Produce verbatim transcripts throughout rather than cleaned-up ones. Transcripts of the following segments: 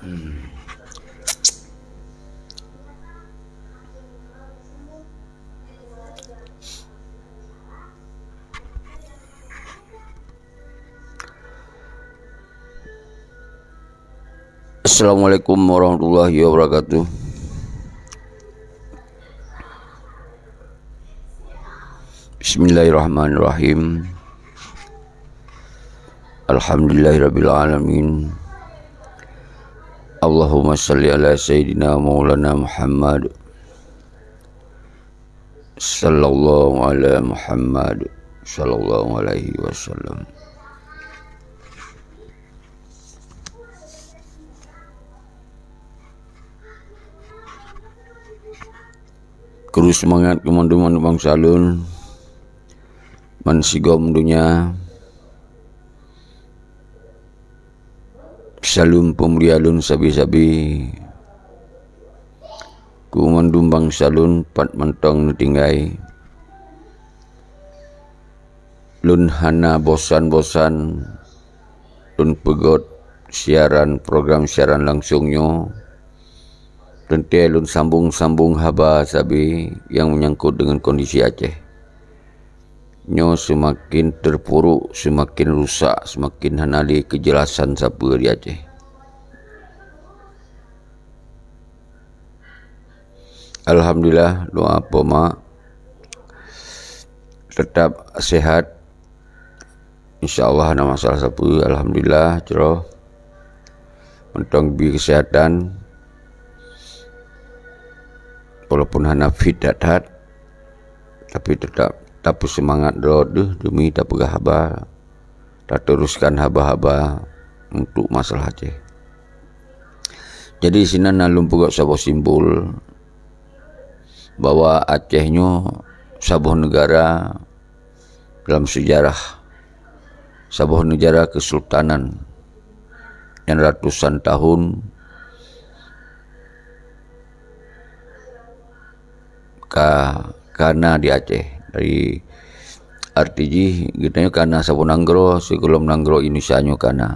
Assalamualaikum warahmatullahi wabarakatuh. Bismillahirrahmanirrahim. Alhamdulillahirabbil alamin. Allahumma shalli ala sayyidina maulana Muhammad sallallahu ala Muhammad sallallahu alaihi wasallam. Kru seumangat keu mandum bansa lôn, man sigom donya. Saleuem peumulia lôn sabe-sabe keu mandum bansa lôn pat mantong neutinggai. Lôn hana bosan-bosan lôn peugöt siaran, program siaran langsong nyoe. Teuntée lôn sambong-sambong haba sabe nyang meunyangkot deungon kondisi Aceh. Nyoe seumaken teupuruk, seumaken rusak, seumaken hana lé keujelasan sapeue di Aceh. Alhamdulillah, doa poma teutap sehat. Insya Allah hana masalah sapeue. Alhamdulillah, cit droe mantong bi keuseuhatan. Walaupun hana fit that-that, tapi teutap tapeuseumangat droe deuh demi tapeugah haba, tateruskan haba-haba untuk masalah Aceh. Jadi sinan na lôn peugöt saboh simbol bahwa Aceh nyoe saboh neugara dalam seujarah, saboh neugara keusultanan nyang ratusan tahun ka, ka na di Aceh. Dari arti jih, geutanyoe ka na saboh nanggroe sigohlom nanggroe Indonesia nyoe ka na.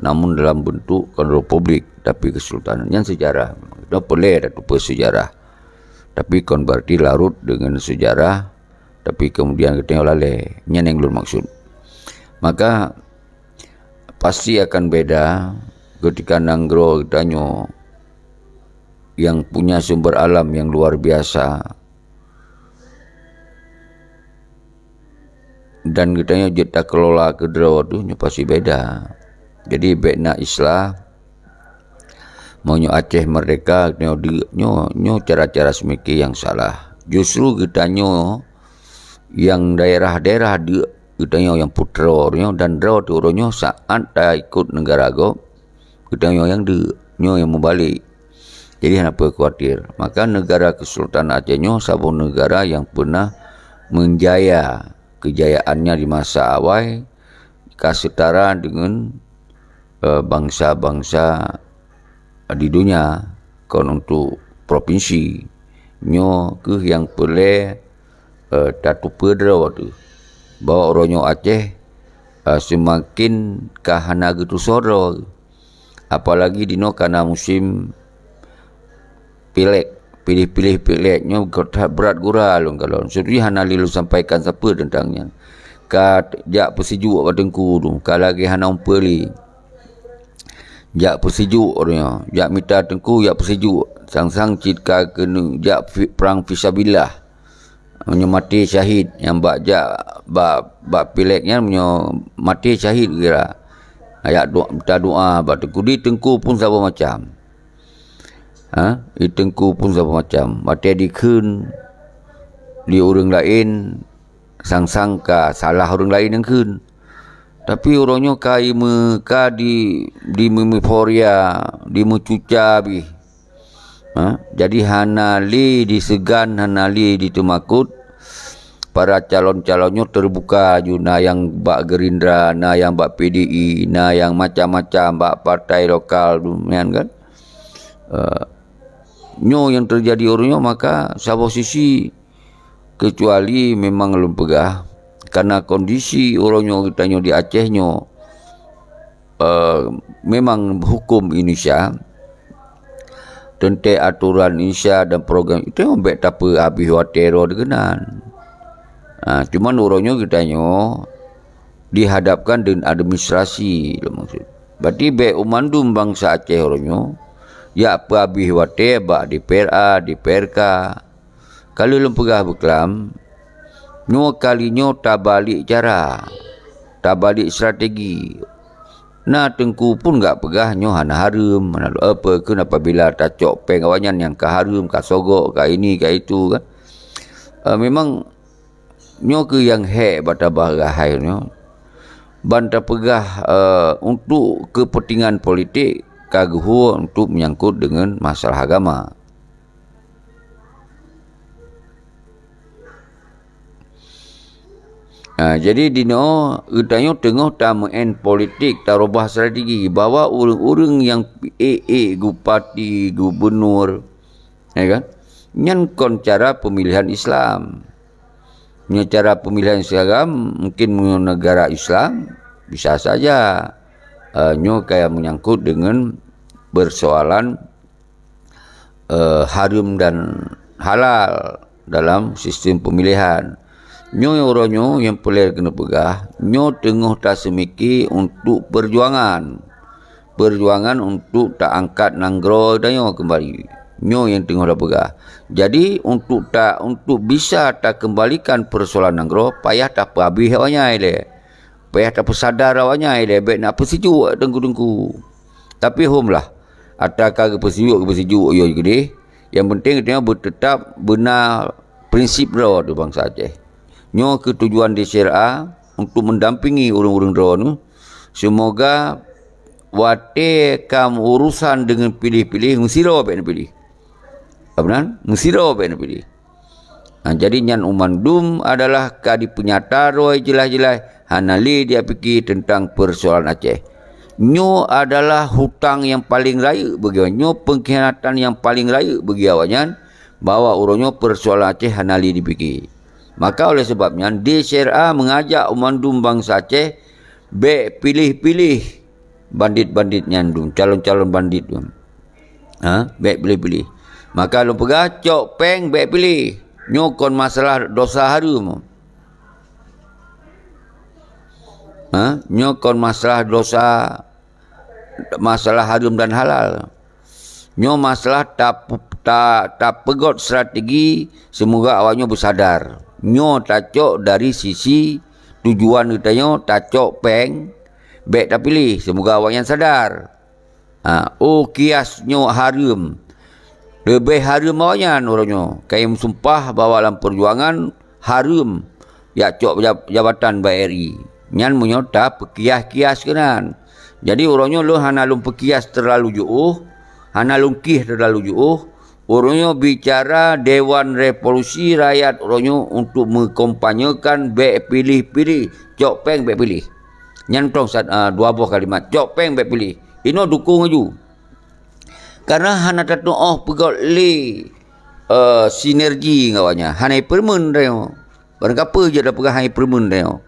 Namun dalam bentuk kon republik, tapi keusultanan. Nyan seujarah. Geutanyoe peureulée tateupeue seujarah. Tapi kon berarti larut deungon seujarah, tapi kemudian geutanyoe lalée. Nyan nyang lôn maksud. Maka, pasti akan beda ketika nanggroe geutanyoe yang punya sumber alam yang luar biasa, dan geutanyoe jeuet takeulola keudroe tu nyoe pasti beda. Jadi, bék na islah, meunyoe Aceh merdeka, nyoe di-, nyoe, nyoe cara-cara seumike nyang salah. Justru geutanyoe nyang daerah-daerah di-, geutanyoe nyang putroe nyoe dan droe teuh uroe nyoe saát taikot neugara gob, geutanyoe nyang deuk, nyoe nyang meubalek. Jadi hana peue khawatir. Maka neugara Keusultanan Aceh nyoe saboh neugara nyang peunah meunjaya. Keujayaannya di masa awai ka seutara deungon, eh, bansa-bansa di donya. Kon untuk propinsi, nyoe kheueh nyang peureulée, eh, tateupeue droe teuh bahwa uroe nyoe Aceh, eh, seumaken ka hana geutusoe droe. Apalagi dinoe ka na musém pilék, piléh-piléh pilék nyoe that brat gura lôn kalon. Seudeh hana lé lôn sampaikan sapeue teuntang nyan. Ka jak peusijuek bak teungku tu, ka lagée hana umpeu lé. Jak peusijuek uroe nyoe, jak mita teungku, jak peusijuek. Sang-sang cit ka keuneuk jak fi-, prang fisabilillah. Meunyoe maté syahid, nyang bak jak bak, bak pilék nyan meunyoe maté syahid kira. Ajak do-, mita doa bak teungku. Di teungku pun saboh macam. Ha? Di teungku pun saboh macam. Watée dikheun di ureuëng laén, sang-sang ka salah ureuëng laén nyang kheun. Tapi uroe nyoe ka ime-, ka di, di meueuforia, di meucuca bih. Ha? Jadi hana lé diseugan, hana lé diteumakot. Para calon-calon nyoe teubuka laju, na nyang bak Gerindra, na nyang bak P D I, na nyang macam-macam bak partai lokal tu, nyan kan. Eh, nyoe nyang teujadi uroe nyoe, maka saboh sisi, keucuali memang lôn peugah, karena kondisi uroe nyoe geutanyoe di Aceh nyoe, eh, memang huköm Indonesia, teuntèe aturan Indonesia dan program, geutanyoe bèk tapeuhabéh watèe droe keunan. Ha, cuman uroe nyoe geutanyoe dihadapkan dengan administrasi, lôn maksud. Berarti bèk u mandum bansa Aceh uroe nyoe jak peuhabéh watèe bak D P R A, D P R K. Ka lheueh lôn peugah beuklam, nyoe kali nyoe tabalek cara, tabalek strategi. Na teungku pun gak peugah nyoe hana hareuem, hana lo-, apa kheun apabila tacok péng awaknyan nyang ka hareuem, ka sogok, ka ini, ka itu kan. Eh, memang nyoe keuh nyang hék bak tabah hai nyoe. Ban tapeugah, eh, untuk kepentingan politik ka geuhue untuk menyangkut dengan masalah agama. Ha, jadi dinoe geutanyoe teungoh tameu'en politik, tarubah strategi bahwa ureuëng-ureuëng nyang ék-ék gupati, gubunur, ya kan? Nyan kon cara pemilihan Islam. Nyoe cara pemilihan Islam, mungkin meunyoe negara Islam, bisa saja, eh, nyoe kaya menyangkut dengan persoalan eh, hareuem dan halal dalam sistem pemilihan. Nyoe uroe nyoe nyang peureulée keuneuk peugah, nyoe teungoh taseumiki untuk peujuangan. Peujuangan untuk taangkat nanggroe tanyoe keumbali. Nyoe nyang teungoh tapeugah. Jadi, untuk ta-, untuk bisa takeumbalikan peusoalan nanggroe, payah tapeuhabéh awaknyan ilée. Payah tapeusadar awaknyan ilée, bék na peusijuek teungku-teungku. Tapi hom lah, ata ka geupeusijuek, geupeusijuek yo keudeh. Nyang penting geutanyoe beuteutap beuna prinsip droe di bansa Aceh. Nyoe keuh tujuan D C R A untuk mendampingi ureuëng-ureuëng droeneuh. Semoga watée ka urusan deungon piléh-piléh, meusidroe bék neupiléh. Apa nan? Meusidroe bék neupiléh. Ha, jadi nyan u mandum adalah ka dipeunyata droe jeulaih-jeulaih, hana lé jipike teuntang peusoalan Aceh. Nyoe adalah hutang nyang paleng rayeuk bagi awaknyan, nyoe peungkhianatan nyang paleng rayeuk bagi awaknyan, bahwa uroe nyoe peusoalan Aceh hana lé jipike. Maka oleh sebab nyan, D C R A meungajak u mandum bansa Aceh bék piléh-piléh bandit-bandit nyan dum, calon-calon bandit dum. Ha, bék piléh-piléh. Maka lôn peugah, cok péng bék piléh. Nyoe kon masalah dosa hareuem. Ha, nyoe kon masalah dosa, masalah hareuem dan halal. Nyoe masalah ta-, ta-, tapeugot strategi, semoga awaknyoe beusadar. Nyoe tacok dari sisi tujuan geutanyoe, tacok péng, bék tapiléh, semoga awaknyan sadar. Ha, oh kias nyoe hareuem. Leubeh hareuem awaknyan uroe nyoe. Kayém sumpah bahwa lam peujuangan hareuem jak cok jab-, jabatan bak R I. Nyan meunyoe tapeukias-kias keunan. Jadi uroe nyoe lôn hana lôn peukias teulalu jiôh, hana lôn kieh teulalu jiôh. Uroe nyoe bicara Dewan Revolusi Rakyat uroe nyoe untuk meukompanyekan bék piléh-piléh, cok péng bék piléh. Nyan tong sat-, ah, dua boh kalimat, cok péng bék piléh. Inoe dukong laju. Karena hana tatu'oh peugot lé, eh, sinergi ngon awaknyan. Hana ipeureumeun tanyoe. Barangkapeue jeuet tapeugah hana ipeureumeun tanyoe.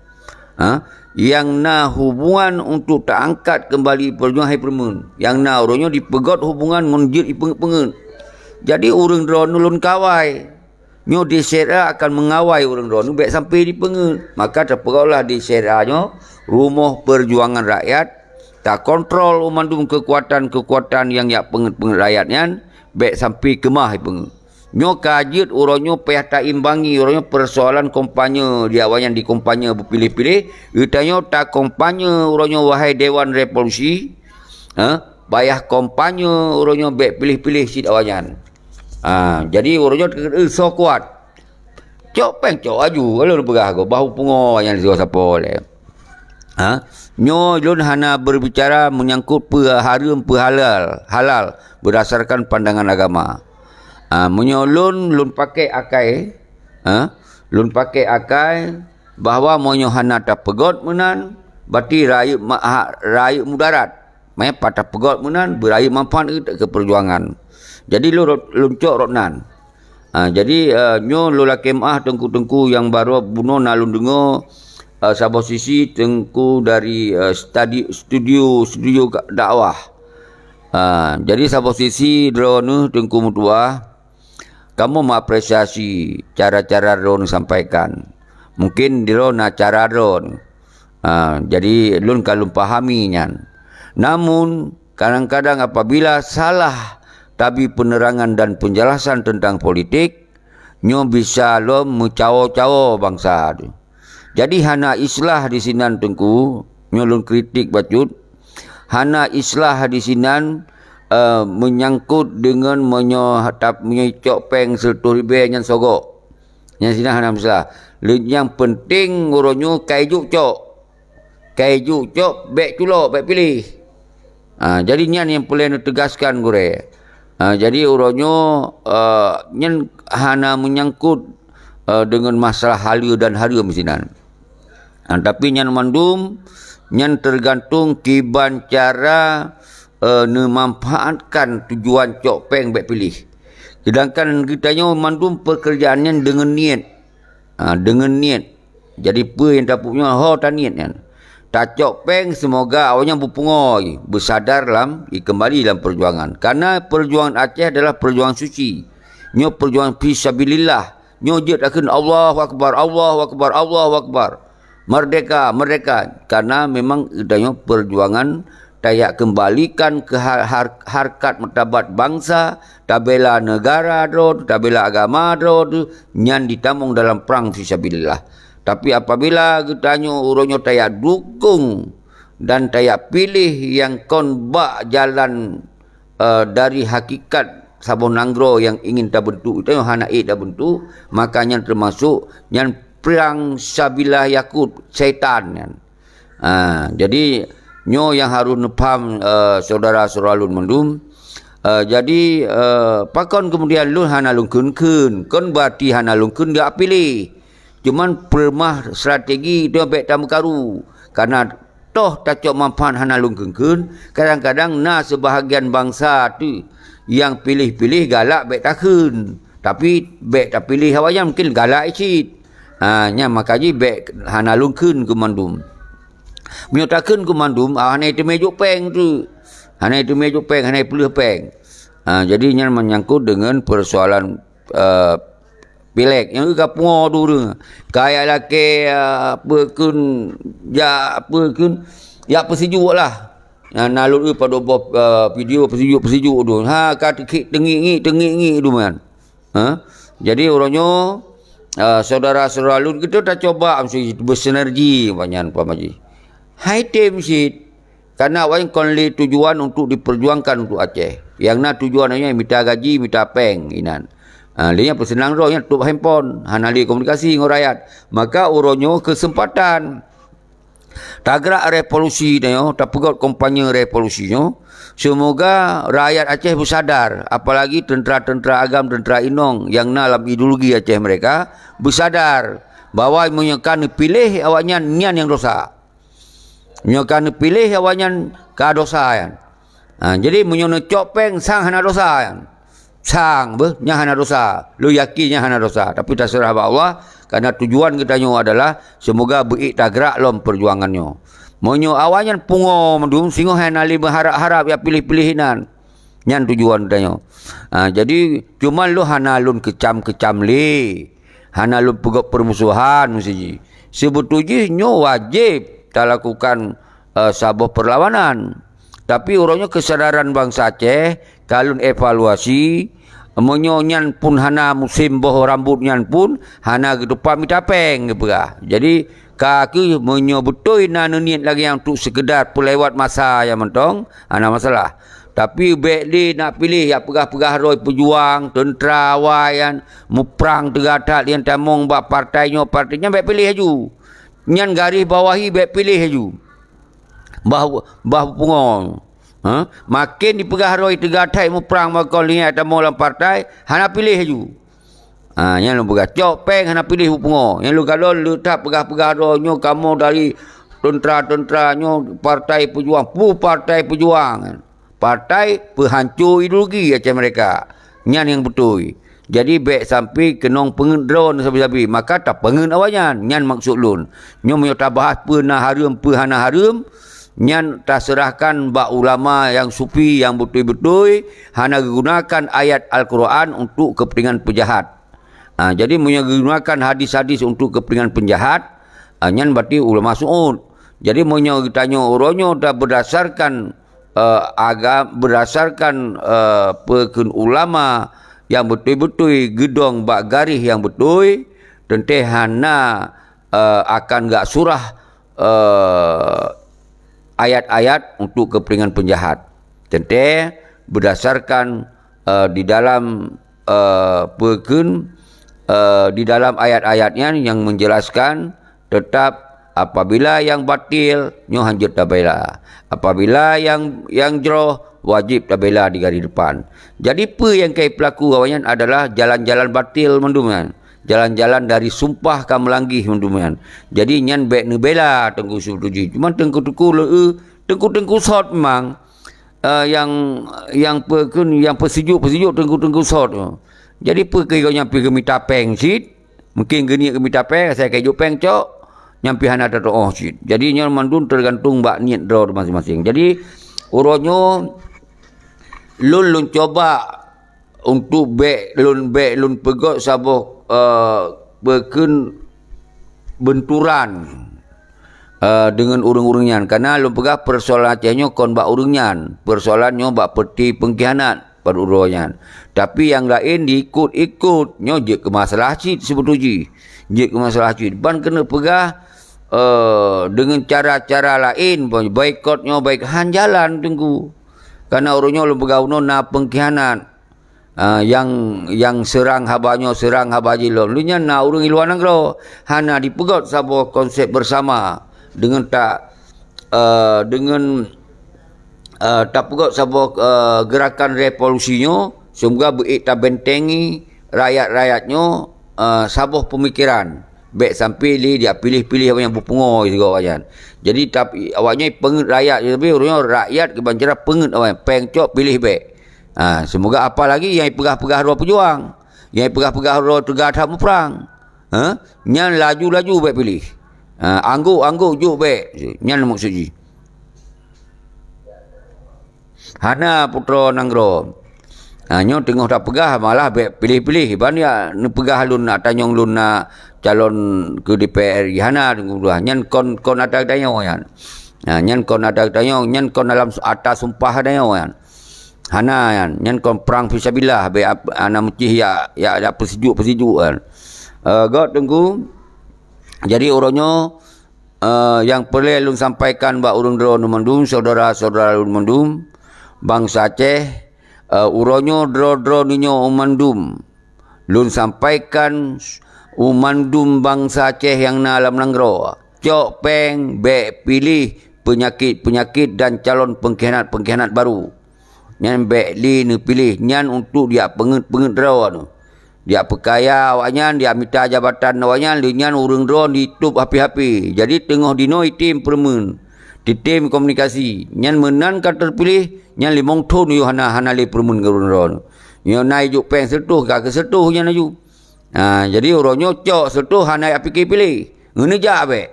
Ha? Nyang na hubungan untuk taangkat keumbali peujuangan hana ipeureumeun. Nyang na uroe nyoe dipeugot hubungan ngon jeuet ipeungeuet-peungeuet. Jadi ureuëng droeneuh lôn kawai. Nyoe D C R A akan meungawai ureuëng droeneuh bék sampai dipeungeuet. Maka tapeugotlah D C R A nyoe rumoh peujuangan rakyat, takontrol u mandum keukuatan-keukuatan nyang jak peungeuet-peungeuet rakyat nyan, bék sampai keumah ipeungeuet. Nyoe ka jeuet uroe nyoe payah taimbangi uroe nyoe peusoalan kompanye di awaknyan di kompanye beupiléh-piléh, geutanyoe takompanye uroe nyoe wahai Dewan Revolusi, ha, payah kompanye uroe nyoe bék piléh-piléh cit awaknyan. Ha, jadi uroe nyoe teukeue soe kuat. Cok péng cok laju, ka lôn peugah gob, bah u pungo nyang sigoe sapo lé. Ha? Nyoe lôn hana berbicara menyangkut peu hareuem peu halal, halal berdasarkan pandangan agama. Ha, meunyoe lôn, lôn pakai akai, ha? Lôn pakai akai bahwa meunyoe hana tapeugot meunan, berarti rayeuk ma-, ha, rayeuk mudarat. Meupat tapeugot meunan beurayeuk manfaat keu peujuangan. Jadi lôn, lôn cok rot nan. Ha, jadi, eh, nyoe lôn lakée meu'ah teungku-teungku nyang barô bunoe na lôn deungoe, eh, saboh sisi teungku dari, eh, stadi-, studio, studio ka-, dakwah. Ha, jadi saboh sisi droeneuh Teungku meutuah, kamoe mengapresiasi cara-cara droeneuh sampaikan. Mungkin droeneuh na cara droeneuh. Ha, jadi lôn ka lôn pahami nyan. Namun, kadang-kadang apabila salah tabi penerangan dan penjelasan tentang politik, nyoe bisa lom meucawo-cawo bansa tu. Jadi hana islah di sinan Teungku, nyoe lôn kritik bacut. Hana islah di sinan, eh, menyangkut deungon meunyoe tap-, meunyoe cok péng seratus ribèe nyan sogok. Nyan sinan hana masalah. Lé-, nyang penting uroe nyoe ka ijok cok. Ka ijok cok, bèk culok, bèk piléh. Ha, jadi nyan nyang peureulèe neutegaskan gurèe. Ha, jadi uroe nyoe, eh, nyan hana menyangkut, eh, deungon masalah haleue dan hareuem sinan. Ha, tapi nyan mandum, nyan teugantung kiban cara, eh, neumanfaatkan tujuan cok péng bèk piléh. Seudangkan geutanyoe mandum peukeurjaan nyan deungon niet. Ha, deungon niet. Jadi peue nyang tapeubuet nyoe ho taniet nyan. Tacok péng seumoga awaknyan beupungo, beusadar lam, keumbali lam peujuangan. Karena peujuangan Aceh adalah peujuangan suci. Nyoe peujuangan fi sabilillah. Nyoe jeuet takheun Allahu Akbar, Allahu Akbar, Allahu Akbar. Merdeka, merdeka. Karena memang geutanyoe peujuangan tajak keumbalikan keu har-, har-, harkat martabat bansa, tabela neugara droe, tabela agama droe, nyan jitamong dalam prang fisabilillah. Tapi apabila geutanyoe uroe nyoe tajak dukong dan tajak piléh nyang kon bak jalan, eh, dari hakikat saboh nanggroe nyang ingin tabentuk, geutanyoe hana ék tabentuk, maka nyan teumasok nyan prang sabilah yakut, syaitan nyan. Ha, jadi, nyoe nyang harôh neupaham, eh, syedara-syedara lôn mandum. Eh, jadi, eh, pakon keumudian lôn hana lôn kheun-kheun? Kon beurati hana lôn kheun jak piléh. Cuman peuleumah strategi tu bèk tameukaru. Karena toh tacok manfaat hana lôn kheun-kheun, kadang-kadang na seubahagian bansa tu nyang piléh-piléh galak bèk takheun. Tapi bèk tapiléh awaknyan mungken galak cit. Ha, nyan maka jih bèk hana lôn kheun keu mandum. Meunyoe takheun keu mandum, ah, hana teumé jok péng tu. Hana teumé jok péng, hana peuleueh péng. Ha, jadi nyan menyangkut deungon peusoalan, eh, pilék. Nyang ka pungo tu, tu. Kaya lakée, eh, apa kheun, jak apa kheun, jak peusijuek lah. Nah, na lôn eu padub boh, eh, video peusijuek-peusijuek tu. Ha, ka teungik-ngik, teungik-ngik tu man. Ha? Jadi, uroe nyoe, ah, syedara-syedara lôn, kita tacoba meusti bersinergi, banyan, Pak Maji. Hai tem cit. Karena awaknyan kon lé tujuan untuk diperjuangkan untuk Aceh. Nyang na tujuan awaknyan mita gaji, mita péng, inan. Ha, lé nyan peuseunang droe nyan tutup handphone, hana lé komunikasi ngon rakyat. Maka uroe nyoe keuseumpatan. Tagrak revolusi nyoe, tapeugöt kampanye revolusi nyoe, seumoga rakyat Aceh beusadar, apalagi teuntra-teuntra agam, teuntra inong nyang na lam ideologi Aceh mereka, beusadar bahwa meunyoe ka neupiléh awaknyan, nyan nyang dosa. Meunyoe ka neupiléh awaknyan, ka dosa nyan. Ha, jadi meunyoe neucok péng, sang hana dosa nyan. Sang beuh, nyan hana dosa. Lôn yakin nyan hana dosa. Tapi taseurah bak Allah, karena tujuan geutanyoe adalah seumoga beuék tagrak lom peujuangan nyoe. Meunyoe awaknyan pungo mandum, singoh hana lé meuharab-harab jak piléh-piléh inan. Nyan tujuan geutanyoe. Ha, jadi, cuman lôn hana lôn keucam-keucam lé. Hana lôn peugöt peurmusohan meusti jih. Seubeutôi jih nyoe wajéb talakukan, eh, saboh peurlawanan. Tapi uroe nyoe keusadaran bansa Aceh ka lôn evaluasi, meunyoe nyan pun hana musém boh rambot nyan pun hana geutupat mita péng geupeugah. Jadi, ka kheueh meunyoe beutôi na neuniet lagée nyan untuk seukeudar peulewat masa nyang mantong, hana masalah. Tapi bék lé na piléh jak peugah-peugah droe peujuang, teuntra awai nyan, muprang teuga that nyang tamong bak partai nyoe, partai nyan, bék piléh laju. Nyan garéh bawahi, bék piléh laju. Bah, bah pungo. Ha? Maken jipeugah droe teuga that muprang bak kon lé nyan tamong lam partai, hana piléh laju. Ha, nyan lôn peugah, cok péng hana piléh bupungo. Nyan lôn kalon le that peugah-peugah droe nyoe kamoe dari teuntra-teuntra nyoe partai peujuang. Peue partai peujuang? Partai peuhanco ideologi Aceh Merdeka. Nyan nyang beutôi. Jadi bék sampai keunong peungeuet droe sabe-sabe, maka tapeungeuet awaknyan. Nyan maksud lôn. Nyoe meunyoe tabahas peue na hareuem, peue hana hareuem, nyan taseurahkan bak ulama nyang sufi nyang beutôi-beutôi hana geugunakan ayat Al-Qur'an untuk keupeuntengan peujahat. Ha, jadi meunyoe geugunakan hadis-hadis untuk keupeuntengan peujahat, ha, nyan berarti ulama su'ud. Jadi meunyoe geutanyoe uroe nyoe ta beurdasarkan, eh, aga-, beurdasarkan, eh, peue kheun ulama nyang beutôi-beutôi geudong bak garéh nyang beutôi, teuntée hana, eh, akan gak surah eh, ayat-ayat untuk keupeuntengan peujahat. Teuntée beurdasarkan, eh, di dalam, eh, peue kheun, eh, di dalam ayat-ayat nyan nyang menjelaskan, teutap apabila nyang batil nyoe hanjeuet tabela. Apabila nyang, nyang jroh wajéb tabela di garéh depan. Jadi peue nyang ka jipeulaku awaknyan adalah jalan-jalan batil mandum nyan. Jalan-jalan dari sumpah ka meulanggih mandum nyan. Jadi nyan bék neubela Teungku Sutuji. Cuma teungku-teungku le-, teungku-teungku sot memang, eh, nyang, nyang peue kheun, nyang peusijuek-peusijuek teungku-teungku sot nyoe. Jadi peue keu gobnyan pih geumita péng cit? Mungkin geuniet geumita péng, asai ka ijok péng cok, nyan pih hana tatuoh cit. Jadi nyoe mandum teugantung bak niet droe maséng-maséng. Jadi uroe nyoe lôn, lôn cuba untuk bék lôn, bék lôn peugét saboh, eh, peue kheun benturan, eh, deungon ureuëng-ureuëng nyan. Karena lôn peugah peusoalan Aceh nyoe kon bak ureuëng nyan. Peusoalan nyoe bak peuti peungkhianat bak uroe nyan. Tapi nyang laén diikot-ikot, nyoe jeuet keu masalah cit sibeutôi jih. Jeuet keu masalah cit. Ban keuneuk peugah, eh, deungon cara-cara laén, boikot nyoe baik han jalan Teungku. Karena uroe nyoe lôn peugah unoe na peungkhianat. Ah, nyang, nyang seurang haba nyoe, seurang haba jih lom. Lheueh nyan na ureuëng di luwa nanggroe, hana jipeugét saboh konsep bersama deungon ta-, eh, deungon, eh, tapeugét saboh, eh, geurakan revolusi nyoe, seumoga beuék tabentengi rakyat-rakyat nyoe, eh, saboh peumikeran. Bék sampai lé jipiléh-piléh awaknyan beupungo sigoe awaknyan. Jadi, tapi awaknyan peungét rakyat, tapi ureuëng nyoe rakyat keubancara peungét awaknyan, péng cok piléh bék. Ha, seumoga apalagi nyang peugah-peugah droe peujuang, nyang peugah-peugah droe teuga that muprang. Ha? Nyan laju-laju bék piléh. Ha, anggôk-anggôk jok bék. Nyan maksud jih. Hana putroe nanggroe. Ha, nyoe teungoh tapeugah malah bék piléh-piléh. Ban ya neupeugah lôn na tanyong lôn na calon keu D P R I. Hana teungku dua. Nyan kon, kon ata tanyoe nyan. Ha, nyan kon ata tanyoe, nyan kon dalam su-, ata sumpah tanyoe nyan. Hana nyan, nyan kon prang fisabilillah, bék ap-, hana meucih ya, ya, ya peusijuek-peusijuek kan. Eh, göt Teungku, jadi uroe nyoe, eh, nyang peureulée lôn sampaikan bak ureuëng droeneuh mandum, syedara-syedara lôn mandum, bansa Aceh, eh, uroe nyoe droe-droe neunyoe mandum. Lôn sampaikan u mandum bansa Aceh nyang na lam nanggroe, cok péng bék piléh peunyakét-peunyakét dan calon peungkhianat-peungkhianat barô. Nyan bék lé neupiléh, nyan untuk diak peungét-peungét droe nyoe. Diak peukaya awaknyan, diak mita jabatan awaknyan, lheueh nyan ureuëng droe jitôb hapi-hapi. Jadi teungoh dinoe jitem peureumeun, jitem komunikasi. Nyan meunan ka teupiléh, nyan limong thon yoh hana, hana lé peureumeun keu ureuëng droe nyoe. Nyoe na ijok péng seureutôh, ka keu seureutôh nyan laju. Ha, jadi uroe nyoe cok seureutôh hana jak pike piléh. Ngeuneujak bék.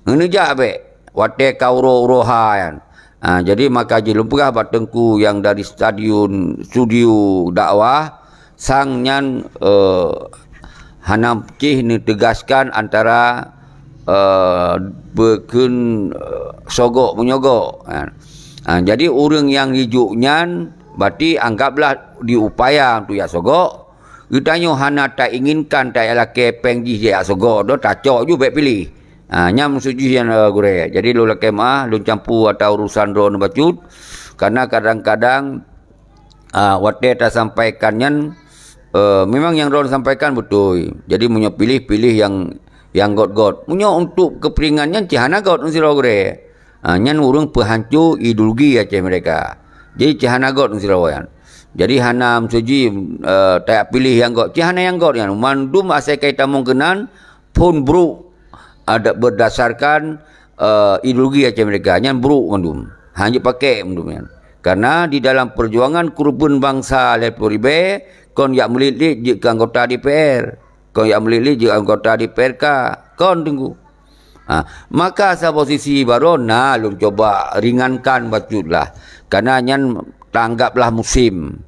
Ngeuneujak bék. Watée ka uroe-uroe ha nyan. Ha, jadi maka jih lôn peugah bak Teungku nyang dari stadion, studio dakwah, sang nyan, eh, hana cih neuteugaskan antara, eh, beukheun, eh, sogok meunyoe gok. Ha. Ha, jadi ureuëng nyang jijok nyan, berarti anggaplah diupaya untuk jak sogok. Geutanyoe hana tainginkan tajak lakée péng jih jak sogok, do tacok ju bék piléh. Ha, nyan maksud jih nyan, eh, gurée. Jadi lôn lakée meu'ah, lôn campue ata urusan droeneuh bacut. Karena kadang-kadang, ah, watée tasampaikan nyan, eh, memang nyang droeneuh sampaikan beutôi. Jadi meunyoe piléh, piléh nyang, nyang göt-göt. Meunyoe untuk keupeuringan nyan cit hana göt sidroe gurée. Ha, nyan ureuëng peuhanco ideologi Aceh Merdeka. Jadi cit hana göt sidroe nyan. Jadi hana meusuji, eh, tajak piléh nyang göt. Cit hana nyang göt nyan. Mandum asai kai tamong keunan, phon brok ada berdasarkan, eh, ideologi Aceh Merdeka. Nyan brok mandum. Hana jipakée mandum nyan. Karena di dalam perjuangan keureubeuen bansa lhée ploh ribée, kon jak meulit-lit jeuet keu anggota D P R. Kon jak meulit-lit jeuet anggota D P R K. Kon Teungku. Ha, maka saboh sisi baroe na lôn cuba ringankan bacut lah. Karena nyan tanggaplah musim.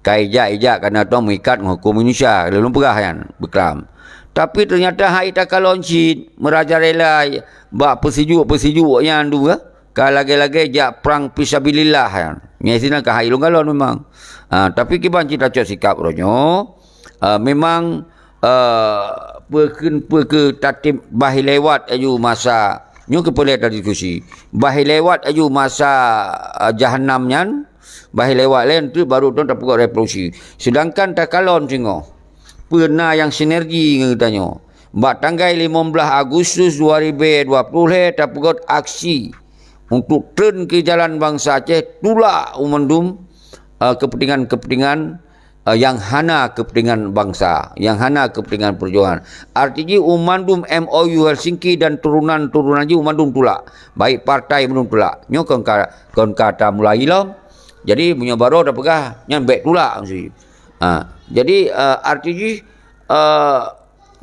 Ka ijak-ijak karena tong meuikat ngon huköm Indonesia, lôn peugah nyan, beuklam. Tapi ternyata hai takalon cit, meurajalela bak peusijuek-peusijuek nyan dua, ka lagée-lagée jak prang fisabilillah nyan. Nyang sinan ka hai lôn kalon memang. Ha, tapi kiban cit tacok sikap uroe nyoe, ha, memang, eh, peue kheun, peue keu tatem bah lewat aju masa, nyoe keupeulée tadiskusi. Bah lewat aju masa, eh, jahanam nyan, bah lewat lé, tu baru tu tapeugah revolusi. Sedangkan takalon singoh, peue na nyang sinergi ngon geutanyoe. Bak tanggai limong blaih Agustus dua ribu dua puluh lhée tapeugöt aksi untuk treun keu jalan bansa Aceh, tulak u mandum, eh, kepentingan-kepentingan, eh, yang hana kepentingan bansa, yang hana kepentingan perjuangan. Arti jih u mandum M O U Helsinki dan turunan-turunan jih u mandum tulak. Baik partai mandum tulak. Nyoe kon ka, kon ka tamulai lom. Jadi meunyoe baroe tapeugah, nyan bék tulak mesti. Ha, jadi, eh, arti jih, eh,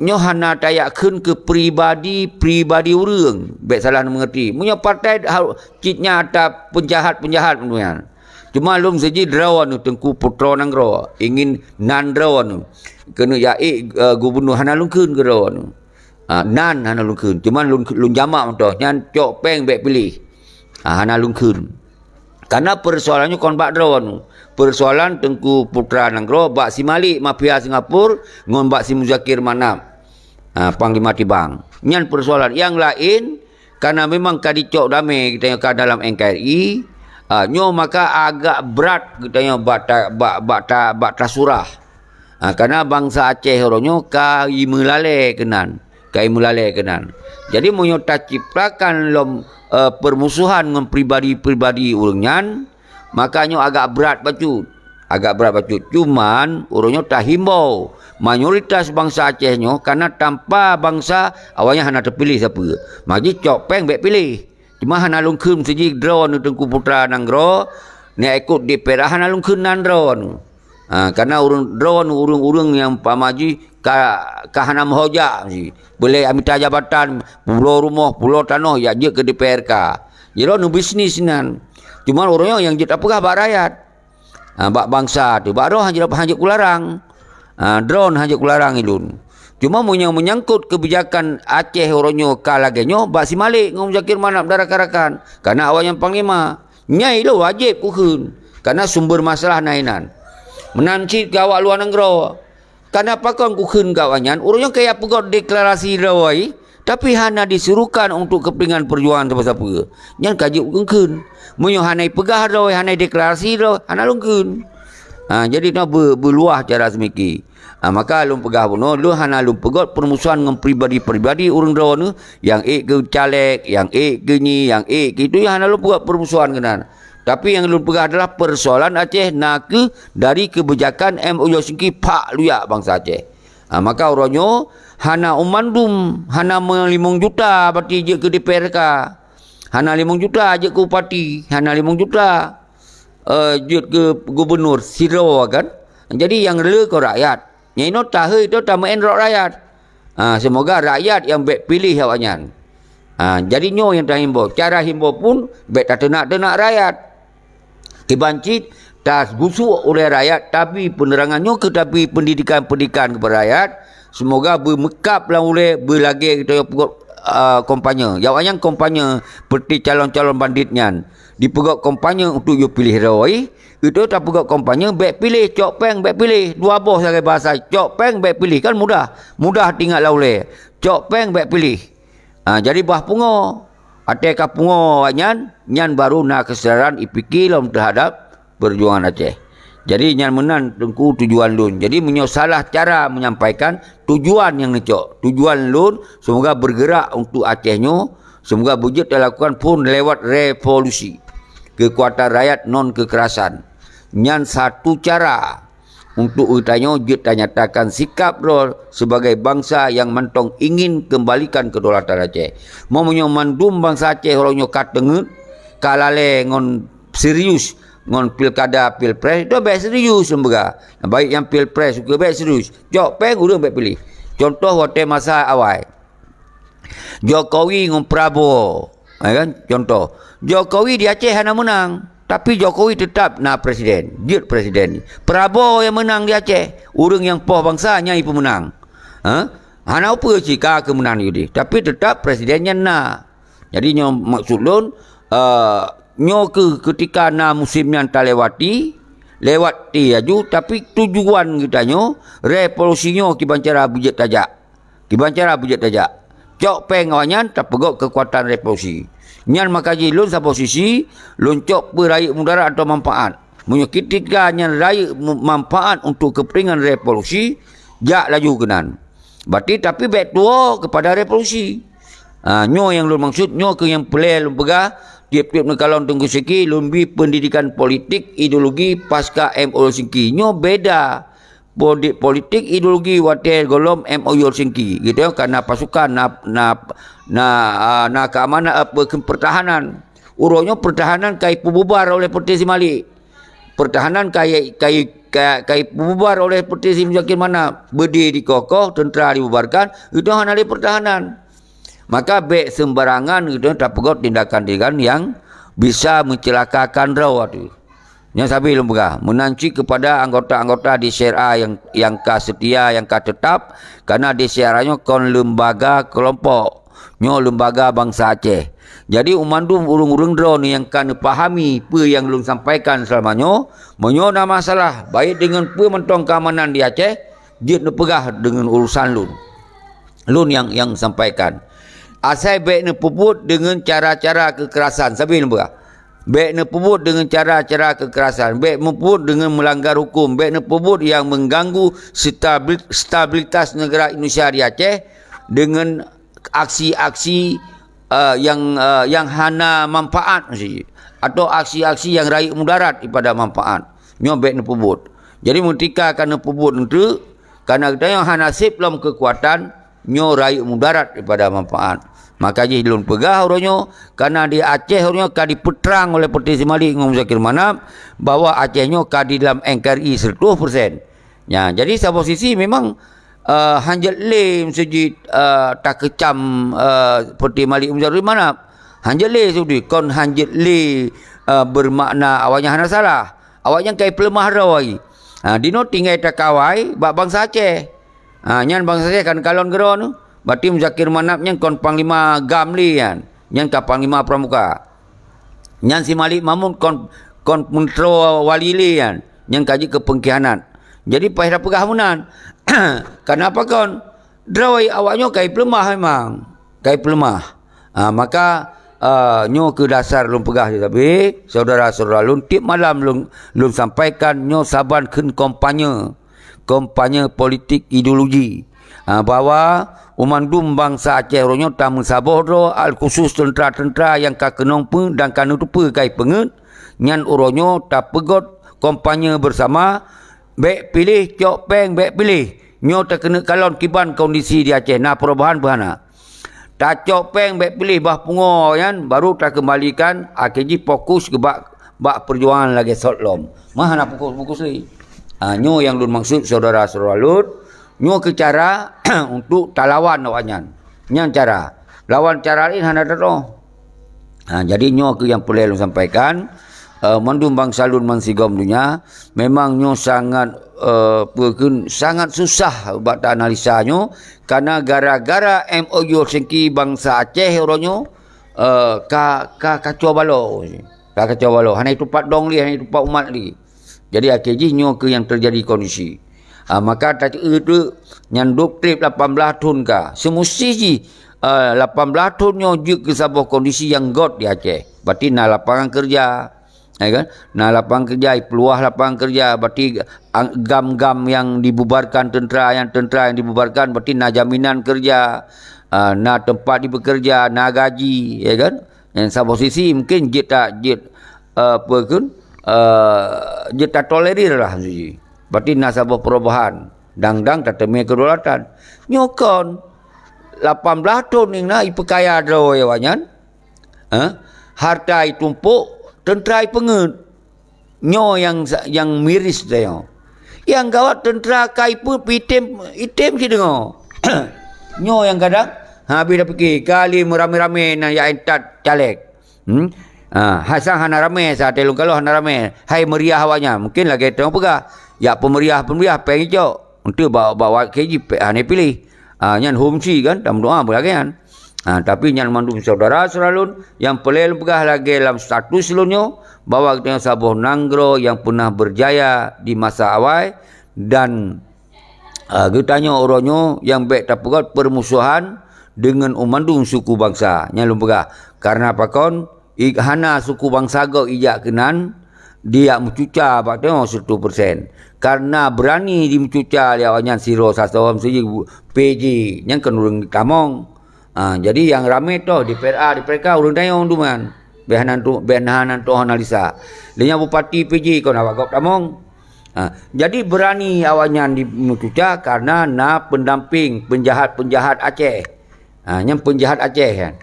nyoe hana tajak kheun keu pribadi-pribadi ureuëng. Bék salah mengerti. Meunyoe partai ha-, cit nyan ata penjahat-penjahat nyan. Cuma lôn siji droeneuh Teungku Putra Nanggroe, ingin nan droeneuh. Keuneuk jak ék, eh, gubunur hana lôn kheun keu droeneuh. Ah, nan hana lôn kheun. Cuma lôn, lôn jamak mantong. Nyan cok péng bék piléh. Ah, hana lôn kheun. Karena persoalan nyoe kon bak droeneuh. Persoalan Teungku Putra Nanggroe bak si Malik mafia Singapura ngon bak si Muzakir Manaf, ha, Panglima Tibang. Nyan persoalan. Nyang laén, karena memang ka dicok damé geutanyoe ka dalam N K R I, ha, nyoe maka agak brat geutanyoe bak ta-, bak, bak ta-, bak tasurah. Ha, karena bansa Aceh uroe nyoe ka imeulalée keunan. Ka imeulalée keunan. Jadi, meunyoe taciptakan lom, eh, permusuhan ngon pribadi-pribadi ureuëng nyan, maka nyoe agak brat bacut. Agak brat bacut. Cuman, uroe nyoe tahimbau mayoritas bansa Aceh nyoe, karena tanpa bansa, awaknyan hana teupiléh sapeue. Maka jicok péng bék piléh. Cuma hana lôn kheun siji droeneuh Teungku Putra Nanggroe, nyang ikot D P R A hana lôn kheun nan droeneuh. Ha, karena ureuëng droeneuh ureuëng-ureuëng nyang umpama jih ka, ka hana meuhojak jih. Boleh minta jabatan, pulo rumoh, pulo tanoh, ya jeuet keu D P R K. Jih droeneuh bisnis nan. Cuma uroe nyoe nyang jeuet tapeugah bak rakyat. Ha, bak bansa tu. Bak droe hanjeuet, hanjeuet kularang. Ha, droeneuh hanjeuet kularang ilôn. Cuma meunyoe meunyangkot keubijakan Aceh uroe nyoe ka lagée nyoe, bak si Malik ngon Muzakir Manaf dan rakan-rakan. Karena awaknyan panglima. Nyan ilôn wajéb kukheun. Karena sumber masalah na inan. Meunan cit keu awak luwa nanggroe. Karena pakon kukheun keu awaknyan, ureuëng nyang kaya peugöt deklarasi droe, tapi hana disuruhkan untuk kepentingan perjuangan sapeue-sapeue. Nyan ka jeuet kukheun. Meunyoe hana ipeugah droe, hana ideklarasi droe, hana lôn kheun. Ha, jadi na be-, beuluwah cara seumiki. Ha, maka lôn peugah bunoe, lôn hana lôn peugöt permusuhan ngon pribadi-pribadi ureuëng droeneuh, nyang ék keu caleg, nyang ék keu nyi, nyang ék keu itu, nyang hana lôn peugöt permusuhan keunan. Tapi nyang lôn peugah adalah persoalan Aceh nakeuh dari keubijakan M O U Helsinki phak luyak bansa Aceh. Ha, maka uroe nyoe hana u mandum, hana meulimong juta bati jeuet keu D P R K. Hana limong juta jeuet keu bupati, hana limong juta, eh, jeuet keu gubunur sidroe kan. Jadi nyang le keu rakyat. Nyang inoe tahei tu tameu'en rot rakyat. Ha, seumoga rakyat nyang bék piléh awaknyan. Ha, jadi nyoe nyang tahimbau. Cara himbau pun bék tateunak-teunak rakyat. Kiban cit, tagusuk ulée rakyat, tabi peunerangan nyoe keu tabi pendidikan-pendidikan keupada rakyat. Seumoga beumeukab lam ulée, beulagée geutanyoe peugöt, ah, kampanye. Awaknyan kampanye seperti calon-calon bandit nyan. Dipeugöt kampanye untuk yue piléh droe, itu tapeugöt kampanye bék piléh, cok péng bék piléh. Dua boh sagai bahasa, cok péng bék piléh. Kan mudah, mudah teuingat lam ulée. Cok péng bék piléh. Ha, jadi bah pungo. Watée ka pungo awaknyan, nyan baru na keusadaran ipike lom teuhadap perjuangan Aceh. Jadi nyan meunan Teungku tujuan lôn. Jadi meunyoe salah cara menyampaikan tujuan nyang neucok, tujuan lôn seumoga bergerak untuk Aceh nyoe, seumoga beujeuet talakukan phon lewat revolusi. Keukuatan rakyat non keukerasan. Nyan satu cara untuk geutanyoe jeuet tanyatakan sikap droe sibagai bansa nyang mantong ingin keumbalikan keudaulatan Aceh. Meunyoe mandum bansa Aceh uroe nyoe ka teungeut, ka lalée ngon serius ngon pilkada, pilpres, itu bék serius lom peugah. Baik nyang pilpres, ukeue bék serius. Cok péng ureuëng bék piléh. Contoh watée masa awai. Jokowi ngon Prabowo, ya kan? Contoh, Jokowi di Aceh hana menang, tapi Jokowi tetap na presiden, jeuet presiden. Prabowo yang menang di Aceh, ureuëng nyang poh bansa nyang ipeumenang. Ha? Hana upeue cit ka keuh menang judi, tapi tetap presiden nyan na. Jadi nyoe maksud lôn, eh, nyoe keuh keutika na musim nyan talewati, lewat ti laju, tapi tujuan geutanyoe revolusi nyoe kiban cara beujeuet tajak. Kiban cara beujeuet tajak. Cok péng awaknyan tapeugot keukuatan revolusi. Nyan maka jih lôn saboh sisi, lôn cok peue rayeuk mudarat atau manfaat. Meunyoe keutika nyan rayeuk mu-, manfaat untuk keupeuntengan revolusi, jak laju keunan. Berarti tapi bék tuwoe keupada revolusi. Ha, nyoe nyang lôn maksud, nyoe keuh nyang peureulée lôn peugah, tieb-tieb neukalon Teungku Syekhi, lôn bi pendidikan politik ideologi pasca M O U Helsinki. Nyoe beda. Poli-, politik ideologi watée gohlom M O U Helsinki. Gitu ya, ka na pasukan, na, na, na, ah, na keamanan, apa, ke-, pertahanan. Uroe nyoe pertahanan ka ipeububar oleh Peureuteuh Si Malik. Pertahanan ka i-, ka i-, ka, ka ipeububar oleh Peureuteuh Si Muzakir Manaf. Beudé dikoh-koh, teuntara dibubarkan, itu hana lé pertahanan. Maka bék sembarangan gitu tapeugot tindakan-tindakan yang bisa mencelakakan droe tu. Nyan sabe lôn peugah, meunan cit keupada anggota-anggota D C R A nyang, nyang ka seutia, nyang ka teutap, karena D C R A nyoe kon lembaga keulompok, nyoe lembaga bansa Aceh. Jadi, u mandum ureuëng-ureuëng droeneuh nyang ka neupahami peue nyang lôn sampaikan seulama nyoe, meunyoe na masalah, baik deungon peue mantong keamanan di Aceh, jeuet neupeugah deungon urusan lôn. Lôn nyang, nyang sampaikan. Asai bék neupeubuet deungon cara-cara keukerasan. Sabe lôn peugah. Bék neupeubuet deungon cara-cara keukerasan. Bék neupeubuet deungon meulanggar huköm. Bék neupeubuet nyang mengganggu stabil-, stabilitas negara Indonesia di Aceh deungon aksi-aksi, eh, nyang, eh, nyang hana manfaat meusti, atau aksi-aksi nyang rayeuk mudarat daripada manfaat. Nyoe bék neupeubuet. Jadi, meutika ka neupeubuet eunteuk, karena geutanyoe hana sép lom keukuatan, nyoe rayeuk mudarat daripada manfaat. Maka jih lôn peugah uroe nyoe, karena di Aceh uroe nyoe ka dipeutrang oleh Peureuteuh Si Malik ngon Muzakir Manaf, bahwa Aceh nyoe ka di dalam N K R I seratus persen. Nya, jadi saboh sisi memang, eh, hanjeuet lé meuseujid, eh, takeucam, eh, Peureuteuh Malik Muzakir Manaf. Hanjeuet lé seudeh, kon hanjeuet lé, eh, bermakna awaknyan hana salah. Awaknyan ka ipeuleumah droe. Ha, dinoe tinggai takawai bak bansa Aceh. Ha, nyan bansa Aceh kan kalon keudroe nyoe. Berarti Muzakir Manaf nyan kon panglima GAM lé nyan. Nyan ka panglima pramuka. Nyan si Malik Mahmud kon, kon meuntroe wali lé nyan. Nyan ka jeuet keu peungkhianat. Jadi, paih tapeugah meunan. Kenapa kon? Droe awaknyoe ka ipeuleumah memang. Ka ipeuleumah. Ha, maka, ah, nyoe keuh dasar lôn peugah di sabe, syedara-syedara lôn, tieb malam lôn, lôn sampaikan nyoe saban kheun kampanye, kampanye politik ideologi, ha, bahwa u mandum bansa Aceh uroe nyoe tameusaboh droe, al khusus teuntara-teuntara nyang ka keunong peue dan ka neuteupeue kai peungeuet, nyan uroe nyoe tapeugot kampanye beusama, bék piléh cok péng, bék piléh. Nyoe takeuneuk kalon kiban kondisi di Aceh, na perubahan peu hana. Tacok péng bék piléh bah pungo nyan, baru takeumbalikan, akhé jih fokus keu bak, bak peujuangan lagée sot lom. Mah hana fokus-fokus lé. Ha, nyoe nyang lôn maksud syedara-syedara lôn. Nyoe keuh cara untuk talawan awaknyan. Nyan cara. Lawan cara laén hana teutoh. Ha, jadi nyoe keuh nyang peureulée lôn sampaikan. Eh, mandum bansa lôn bansigom donya, memang nyoe sangat, eh, peue kheun, sangat susah bak ta analisa nyoe, karena gara-gara M O U Helsinki bansa Aceh uroe nyoe, eh, ka, ka kacau balau. Ka kacau balau. Hana itupat dong lé, hana itupat umat lé. Jadi, akhé jih nyoe keuh nyang teujadi kondisi. Ha, maka ta-, eu teuk nyan dub treb lapan blaih thon ka. Seumusti jih, eh, lapan blaih thon nyoe jeuet keu saboh kondisi nyang göt di Aceh. Berarti na lapangan keureuja. Ya kan? Na lapangan keureuja, peuluwah lapangan keureuja. Berarti ang-, GAM-GAM nyang dibubarkan, teuntara nyang, teuntara nyang dibubarkan, berarti na jaminan keureuja, eh, na teumpat jibeukeureuja, na gaji, ya kan? Nyang saboh sisi mungkin jeuet ta-, jeuet, eh, peue kheun, eh, jeuet tatolerir lah sisi. Berarti na saboh perubahan, dang-dang tateumé keudulatan. Nyoe kon, lapan blaih thon nyan na ipeukaya droe awaknyan, eh, harta itumpok, teuntara ipeungeuet. Nyoe nyang sa-, nyang miris tanyoe. Nyang gawat teuntara ka ipe-, item, item sideungoe. Nyoe nyang kadang, Ha, habéh tapike, kali meuramé-ramé na jak intat caleg. Hmm? Ha, hai sang hana ramé, sa teuh lôn kalon hana ramé. Hai meriah awaknyan, mungkin lagée tanyoe peugah, jak peumeriah-peumeriah péng icok. Untuk bak, bak, bak K J P hana piléh. Ha, nyan hom si kan, tameudoa beulagée nyan. Ha, tapi nyan mandum syedara-syedara lôn, nyang peureulée lôn peugah lagée lam status lôn nyoe, bahwa geutanyoe saboh nanggroe nyang peunah beurjaya di masa awai dan, ha, geutanyoe uroe nyoe nyang bék tapeugét peurmusohan deungon mandum suku bansa. Nyan lôn peugah, kareuna pakon, i-, hana suku bansa gob ijak keunan, dijak meucuca bak tanyoe siratu persen. Kareuna beurani jimeucuca lé awaknyan sidroe sasoe meuseujid P J, nyan kon ureuëng tamong. Ha, jadi nyang ramé toh di P R A, di P R K ureuëng tanyoe duman. Bék hana tu-, bék hana tuoh analisa. Lé nyan bupati P J kon awak gob tamong. Ha, jadi beurani awaknyan jimeucuca kareuna na peundamping peunjahat-peunjahat Aceh. Ha, nyan peunjahat Aceh nyan.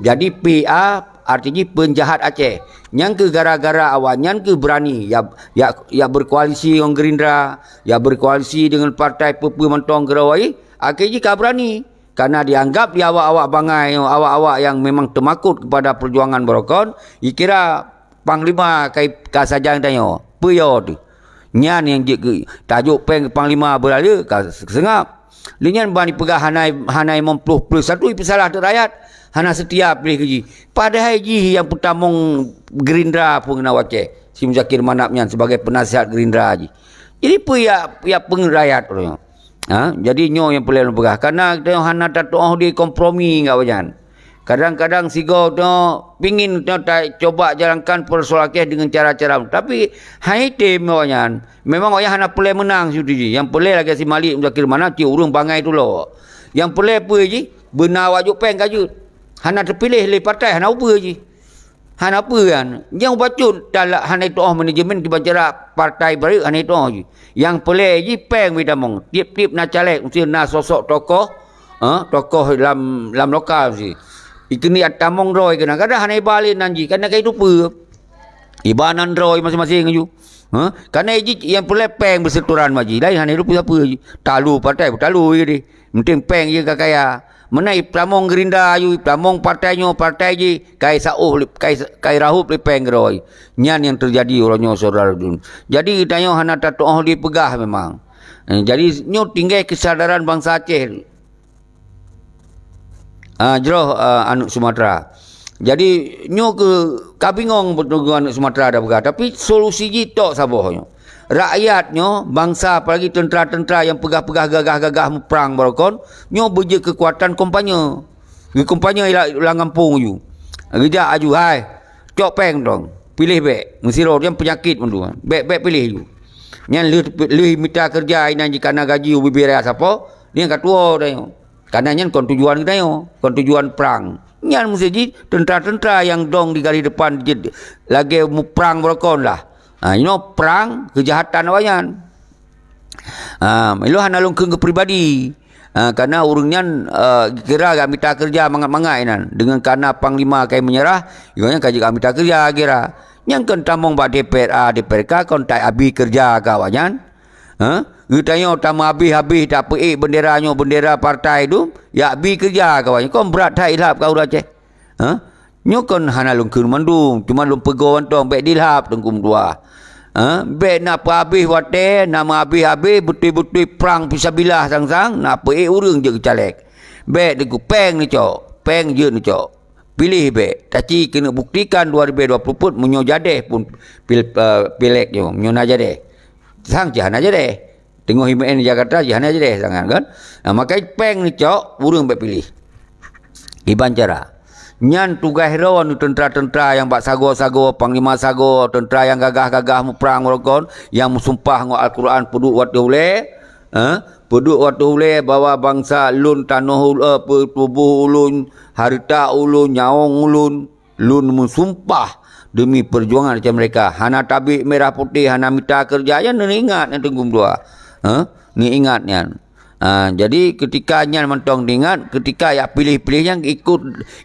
Jadi P A arti jih peunjahat Aceh. Nyan keuh gara-gara awaknyan keuh beurani, ya, ya, ya berkoalisi ngon Gerindra, ya berkoalisi deungon partai peue-peue mantong keudroe, akhé jih ka beurani. Kareuna dianggap di awak-awak bangai nyoe, awak-awak nyang memang teumakot kepada peujuangan barokon, jikira panglima ka, ka sajan tanyoe. Peue yo teuh? Nyan nyang jeuet keu tajok péng panglima beuraya ka seungab. Lé nyan ban jipeugah hana, hana limong ploh plus satu jipeusalah teuk rakyat, hana seutia piléh keu jih. Padahai jih nyang peutamong Gerindra peue ngon Aceh, si Muzakir Manaf nyan sebagai peunasihat Gerindra jih. Jadi peue ya, ya peungeut rakyat uroe nyoe? Ha? Jadi nyoe nyang peureulée lôn peugah. Kareuna geutanyoe hana tatuoh di kompromi ngon awaknyan. Kadang-kadang sigoe tanyoe pingin tanyoe tacoba jalankan persoalan Aceh deungon cara-cara, tapi hai tem awaknyan. Memang awaknyan hana peureulée meunang siuti jih. Nyang peureulée lagée si Malik Muzakir Manaf cit ureuëng bangai tulok. Nyang peureulée peue jih? Beuna awak jok péng ka jeuet. Hana teupiléh lé partai, hana upeue jih. Hana peue nyan. Nyang bacut talak hana tuoh manajemen kiban cara partai baru hana tuoh jih. Nyang peureulée jih péng beutamong. Tieb-tieb na caleg mesti na sosok tokoh, ha, tokoh lam, lam lokal mesti. Ikeuneuk tamong droe keunan. Kadang hana iba lé nan jih, kareuna ka itupeue. Iba nan droe maséng-maséng aju. Ha? Kareuna jih nyang peureulée péng beuseuturan bak jih. Laén hana itupeue sapeue jih. Talu partai, talu je deh. Penting péng je ka kaya. Meunan ipeutamong Gerindra aju, ipeutamong partai nyoe, partai jih, kai saôh lé-, kai, kai rahop lé péng keudroe. Nyan nyang teujadi uroe nyoe, syedara lôn. Jadi, geutanyoe hana tatuoh dipeugah memang. Eh, jadi, nyoe tinggai keusadaran bansa Aceh. Ah, jroh, ah, aneuk Sumatera. Jadi, nyoe keuh ka bingong beutôi aneuk Sumatera dak peugah, tapi solusi jih tok saboh nyoe. Rakyat nyoe, bansa, apalagi teuntara-teuntara nyang peugah-peugah gagah-gagah muprang barokon, nyoe beujeuet keukuatan kompanye. Geukompanye ila-, lam gampông aju. Geujak aju, "Hai, cok péng tong. Piléh bék. Meusidroe nyan peunyakét mandum. Bék, bék piléh aju." Nyan lheueh, lheueh mita keureuja inan jih kana gaji ubé-bé raya sapo, nyan ka tuwoe tanyoe. Kareuna nyan kon tujuan geutanyoe, kon tujuan prang. Nyan meusti jih teuntara-teuntara nyang dong di garéh depan jeuet lagée muprang barokon lah. Ha, inoe prang keujahatan awaknyan. Ha, ilôn hana lôn kheun keu pribadi. Ha, kareuna ureuëng nyan, eh, kira gak mita keureuja mangat-mangat inan. Deungon kareuna panglima kai meunyeurah, gobnyan ka jeuet gak mita keureuja kira. Nyang kon tamong bak D P R A, D P R K kon taabéh keureuja keu awaknyan. Ha? Geutanyoe tameuhabéh-habéh tapeuék beundera nyoe, beundera partai tu, jak bi keureuja kawan. Kon brat that ilhab ka ureuëng Aceh. Ha? Nyoe kon hana lôn kheun mandum, cuma lôn peugoe mantong bék dilhab Teungku meutuah. Ha? Bék na peuhabéh watée, na meuhabéh-habéh, beutôi-beutôi prang fisabilillah sang-sang, na peuék ureuëng jeuet keu caleg. Bék Teungku, péng neucok, péng jeuet neucok. Piléh bék, taci keuneuk buktikan dua ribu dua puluh peuet meunyoe jadeh pun pil-, eh, pilék nyoe, meunyoe na jadeh. Sang cit hana jadeh. Teungoh imeu'en di Jakarta jih hana jadeh sangat kan. Nah, makai péng neucok, ureuëng bék piléh. Iban cara. Nyan tugaih droe nyoe teuntara-teuntara nyang bak sagoe-sagoe, panglima sagoe, teuntara nyang gagah-gagah muprang rokon, nyang meusumpah ngon Al-Quran peuduek watée ulée, eh, peuduek watée ulée bahwa bansa lôn tanoh ul-, eh, peutuboh ulôn, hareuta ulôn, nyawöng ulôn, lôn meusumpah deumi peujuangan Aceh Merdeka. Hana tabik merah putéh, hana mita keureuja, nyan neuingat nyan Teungku meutuah. Eh, neuingat nyan. Ha, jadi keutika nyan mantong teuingat, keutika jak piléh-piléh nyan ikot,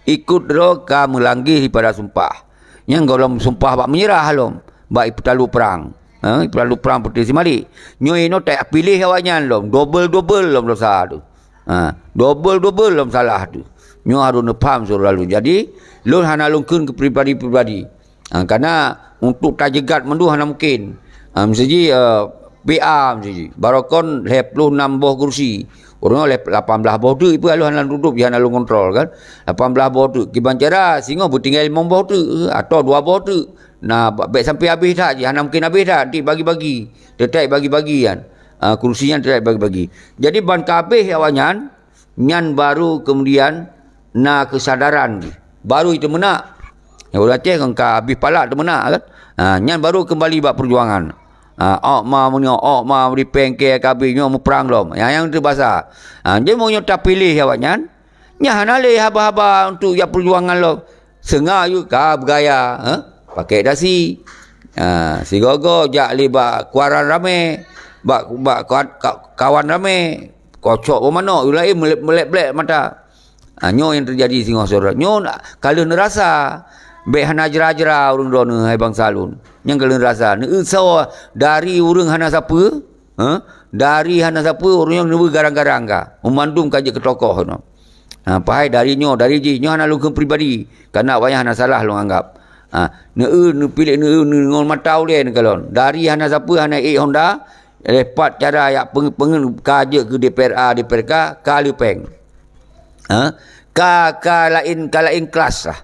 ikot droe ka meulanggi daripada sumpah. Nyan gohlom sumpah bak meunyeurah lom, bak ipeutalu prang. Ha, ipeutalu prang Putri Simalik. Nyoe inoe tajak piléh awaknyan lom, dobel-dobel lom dosa tu. Ha, dobel-dobel lom salah tu. Nyoe harôh neupaham syedara lôn. Jadi, lôn hana lôn kheun keu pribadi-pribadi. Ha, karena untuk tajeugat mandum hana mungkin. Ha, miseujih, eh, P A miseujih. Baroekon lhèe ploh nam boh kursi. Ureueng lhèe lapan blaih boh teuk, ipeue lôn hana lôn tutup, hana lôn kontrol kan. Lapan blaih boh teuk. Kiban cara singoh beutinggai limong boh teuk, atau dua boh teuk. Nah, ba-, bèk sampai habéh that jih, hana mungkin habéh that, nanti bagi-bagi. Teutap bagi-bagi kan. Ha, kursi nyan teutap bagi-bagi. Jadi ban ka habéh awaknyan, nyan baru kemudian na kesadaran jih. Baru itu meunak. Nyang ureueng Aceh kan ka habéh pala teumeunak kan. Ha, nyan baru kembali bak perjuangan. Ha, ok ma meunyoe, ok ma bri péng keu ka habéh nyoe muprang lom. Nyang, nyang teubasa. Ha, jadi meunyoe tapiléh awaknyan, nyan hana lé haba-haba untuk jak perjuangan lom. Seunga yue ka beugaya, ha? Pakai dasi. Ha, sigoe-goe jak lé bak kuaran ramé, bak, bak kawan, ka-, kawan ramé. Kocok bak manok, yue laén meulép-meulép-lép mata. Ha, nyoe nyang teujadi singoh syedara. Nyoe na-, ka lheueh neurasa. Bèk hana jra-jra ureueng droeneuh, hai bansa lôn. Nyang ka lheueh neurasa. Neueu sawa dari ureueng hana sapeue, ha? Dari hana sapeue, ureueng nyoe neubeugarang-garang ka. Meumandum ka jeuet keu tokoh nyoe. Ha, padahai dari nyoe, dari jih, nyoe hana lôn kheun pribadi. Karena awaknyan hana salah lôn anggap. Ha, neueu, neupiléh, neueu, neueu ngon mata ulèe neukalon. Dari hana sapeue, hana ék Honda, lheueh pat cara jak peng-, peungeut ka jeuet keu D P R A, D P R K, ka lheueh péng. Ha? Ka, ka laén, ka laén kelas lah.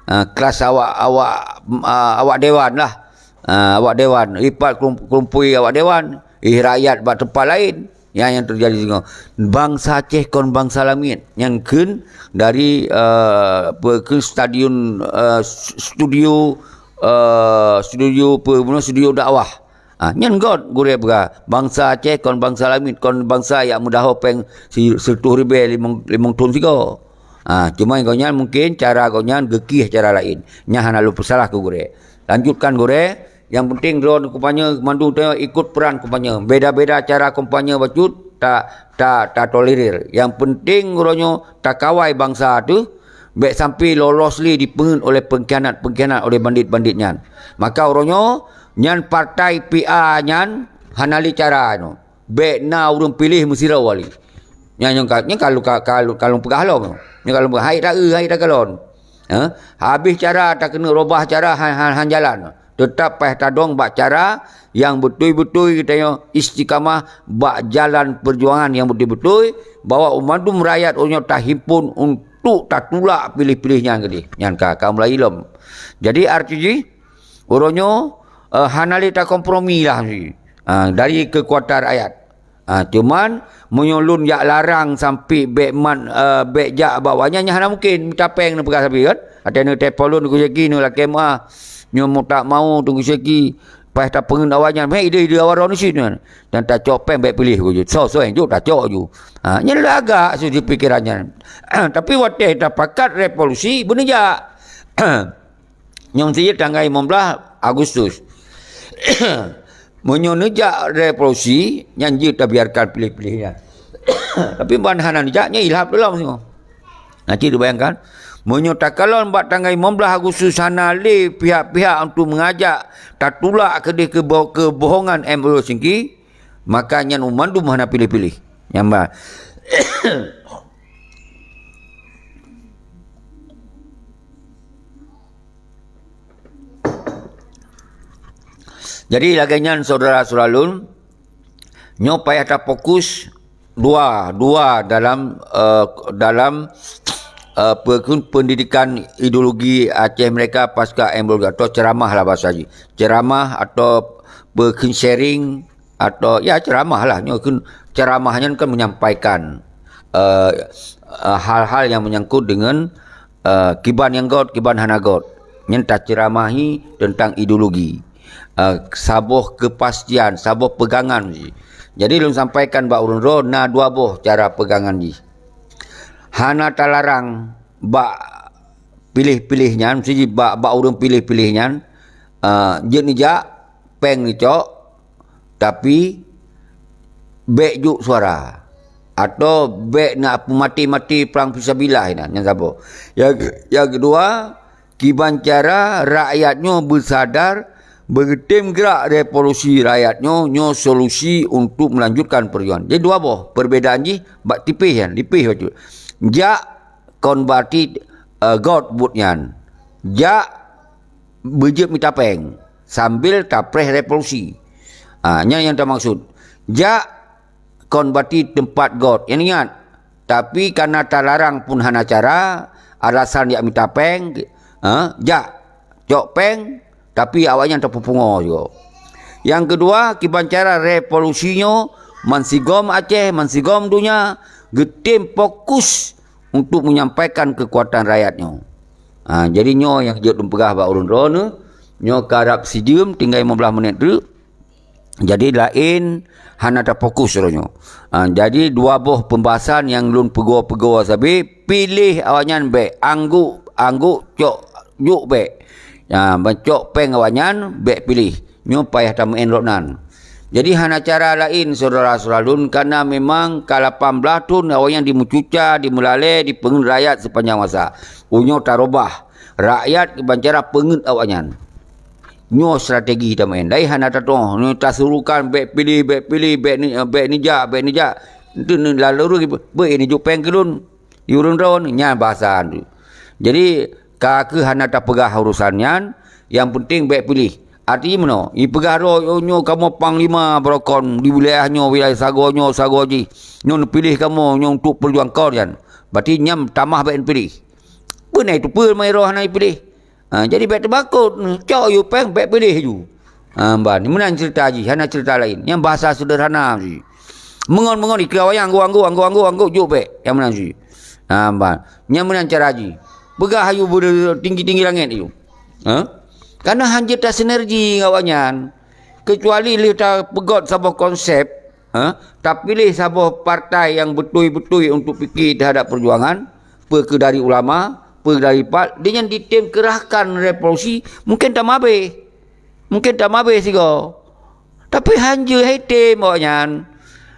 Ha, kelas awak, awak, ah, awak dewan lah. Ha, awak dewan. Ipat kelum-, kelumpui awak dewan. Ih rakyat bak teumpat laén. Nyan nyang teujadi singoh. Bansa Aceh kon bansa lamiet. Nyang kheun dari, eh, apa, kheun stadion, eh, s-, studio, eh, studio apa, studio dakwah. Ha, nyan göt gurèe peugah, bansa Aceh kon bansa lamiet, kon bansa nyang meudaho péng si-, sireutoh ribèe limong, limong thon sigoe. Ha, cuma gobnyan mungken cara gobnyan geukieh cara laén. Nyan hana lôn peusalah keu gurèe. Lanjutkan gurèe, nyang penting droeneuh kampanye mandum tanyoe ikot peuran kampanye. Beda-beda cara kampanye bacut ta-, ta-, tatolerir. Nyang penting uroe nyoe takawai bansa teuh, bèk sampai lolos lé dipeungeut oleh pengkhianat-pengkhianat, oleh bandit-bandit nyan. Maka uroe nyoe, nyan partai P A nyan hana lé cara nyoe. Bèk na ureueng piléh meusidroe wali. Nyan nyang ka, nyang ka lôn, ka, ka lôn, ka lôn peugah lom. Nyang ka lôn peugah, hai taeu, hai takalon. Ha? Habéh cara takeuneuk robah cara han, han, han jalan. Teutap paih tadong bak cara nyang beutôi-beutôi geutanyoe istiqamah bak jalan peujuangan nyang beutôi-beutôi, bahwa mandum rakyat uroe nyoe tahimpon untuk tatulak piléh-piléh nyan keudeh. Nyan ka, ka mulai lom. Jadi, arti jih, uroe nyoe, eh, hana lé takompromi lah, ha, dari keukuatan rakyat. Ha, cuman, meunyoe lôn jak larang sampai bèk mat, eh, bèk jak bak awaknyan, nyan hana mungken mita péng neupeugah sabe kan. Watèe neutelepon lôn Teungku Syeki, neulakèe meu'ah. Nyoe meutak mau Teungku Syeki, paih tapeungeut awaknyan, meu'ah ide-ide awak droeneuh cit nyan. Dan tacok péng bèk piléh ku jeuet. Soe-soe nyang jok tacok ju. Ha, nyan lagak su jipikiran nyan. Tapi watèe tapakat revolusi, beuneujak. Nyoe sijeuet tanggai limong blaih Agustus. Meunyoe neujak revolusi, nyan jeuet tabiarkan piléh-piléh nyan. Tapi ban hana neujak, nyan ilhab lom singoh. Nanti dibayangkan, meunyoe takalon bak tanggai limong blaih Agustus hana lé pihak-pihak untuk mengajak tatulak keudeh keubo-, keubohongan M O U Helsinki, maka nyan mandum hana piléh-piléh. Nyan ba. Jadi, lagèe nyan, syedara-syedara lôn, nyoe payah tafokus dua, dua dalam, eh, dalam, eh, peukheun pendidikan ideologi Aceh Merdeka pasca M O U atau ceramah lah bahasa jih. Ceramah atau peukheun sharing atau, ya, ceramah lah. Nyoe kheun ceramah nyan kan menyampaikan, eh, eh, hal-hal yang menyangkut dengan, eh, kiban nyang göt, kiban hana göt. Nyan taceuramahi teuntang ideologi. Eh, saboh keupastian, saboh peugangan jih. Jadi, lôn sampaikan bak ureueng droe, na dua boh cara peugangan jih. Hana talarang bak piléh-piléh nyan, meusti bak, bak ureueng piléh-piléh nyan, eh, jeuet neujak, péng neucok, tapi bèk jok suara. Atau bèk na peumaté-maté prang fisabilillah inan, nyan saboh. Nyang, nyang keudua, kiban cara rakyat nyoe beusadar, beutem geurak revolusi rakyat nyoe, nyoe solusi untuk melanjutkan perjuangan. Jadi dua boh perbedaan jih bak tipéh nyan, tipéh bacut. Jak kon berarti, eh, göt buet nyan. Jak beujeuet mita péng sambil tapreh revolusi. Ha, nyan nyang tamaksud. Jak kon berarti teumpat göt. Nyan ingat, tapi kana talarang pun hana cara, alasan jak mita péng, ha, jak cok péng, tapi awaknyan tapeupungo juga. Nyang keudua, kiban cara revolusi nyoe, mansigom Aceh, mansigom donya, geutem fokus untuk menyampaikan keukuatan rakyat nyoe. Ha, jadi nyoe nyang jeuet lôn peugah bak ureuëng droeneuh, nyoe karab sijeuem, tinggai lima belas menit teuk. Jadi laén hana tafokus uroe nyoe. Ha, jadi dua boh pembahasan nyang lôn peugoe-peugoe sabe, piléh awaknyan bék, angguk, angguk cok juk bék. Ha, ban cok péng awaknyan bék piléh. Nyoe payah tameuén lom nan. Jadi hana cara laén syedara-syedara lôn, karena memang ka lapan belas thon awaknyan dimeucuca, dimeulalé, dipeungeut rakyat sepanjang masa. Uroe nyoe tarubah, rakyat ban cara peungeut awaknyan. Nyoe strategi tameuén. Laén hana tatuoh. Nyoe tasurukan bék piléh, bék piléh, bék ni, bék nijak, bék nijak. Enteuk ni lalu beu ini jupeng keu lôn. Ureuëng droe nyan bahasa tu. Jadi ka keuh hana tapeugah urusan nyan, nyang penting bék piléh. Arti meunoe, ipeugah droe, "Oh, nyoe kamoe panglima beurokon di wilayah nyoe, wilayah sagoe nyoe, sagoe jih. Nyoe neupiléh kamoe nyoe untuk peujuang kon nyan." Berarti nyan tamah bék neupiléh. Beuna itu peue mai roh hana ipiléh. Ha, jadi bék teumakot, cok yue péng bék piléh ju. Ha, ban, meunan cerita jih, hana cerita laén. Nyang bahasa sederhana jih. Meungon-meungon ikeu awaknyan anggô-anggô, anggô-anggô, anggô juk bék. Nyang meunan jih. Ha, ban. Nyang meunan cara jih. Peugah aju tinggi-tinggi langét aju. Ha? Karena hanjeuet tasinergi ngon awaknyan. Kecuali lheueh tapeugöt saboh konsep, ha, tapiléh saboh partai nyang beutôi-beutôi untuk pikir terhadap perjuangan, peue keu dari ulama, peue dari pat, di nyan ditem kerahkan revolusi, mungkin tamabeh. Mungkin tamabeh sigoe. Tapi hanjeuet hai tem awaknyan.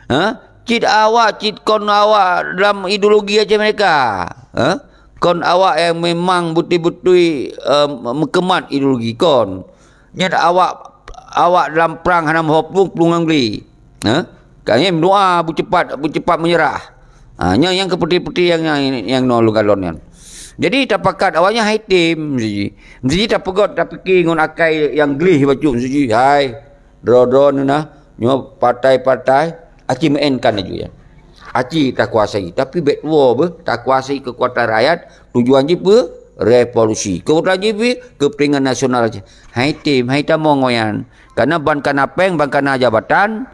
Ha? Cit awak, cit kon awak dalam ideologi Aceh Merdeka. Ha? Kon awak nyang memang beutôi-beutôi, eh, meukeumah ideologi kon. Nyan awak, awak dalam prang hana meuhopung peulungan gli. Ha? Ka nyan meudoa beucepat, beucepat meunyeurah. Ha, nyan nyang keu peuti-peuti nyang, nyang, nyang nol galon nyan. Jadi tapakat awaknyan hai tem, meusti jih. Meusti jih tapeugöt, tapike ngon akai nyang gleh bacut, meusti jih. Hai, droe-droe neuh na, nyoe partai-partai, aci meu'en kan laju nyan. Aci takuasai, tapi bék tuwoe beuh, takuasai keukuatan rakyat, tujuan jih peue? Revolusi. Keukuatan jih peue? Keupeuntengan nasional. Hai tem, hai tamong ngon nyan. Karena ban kana péng, ban kana jabatan,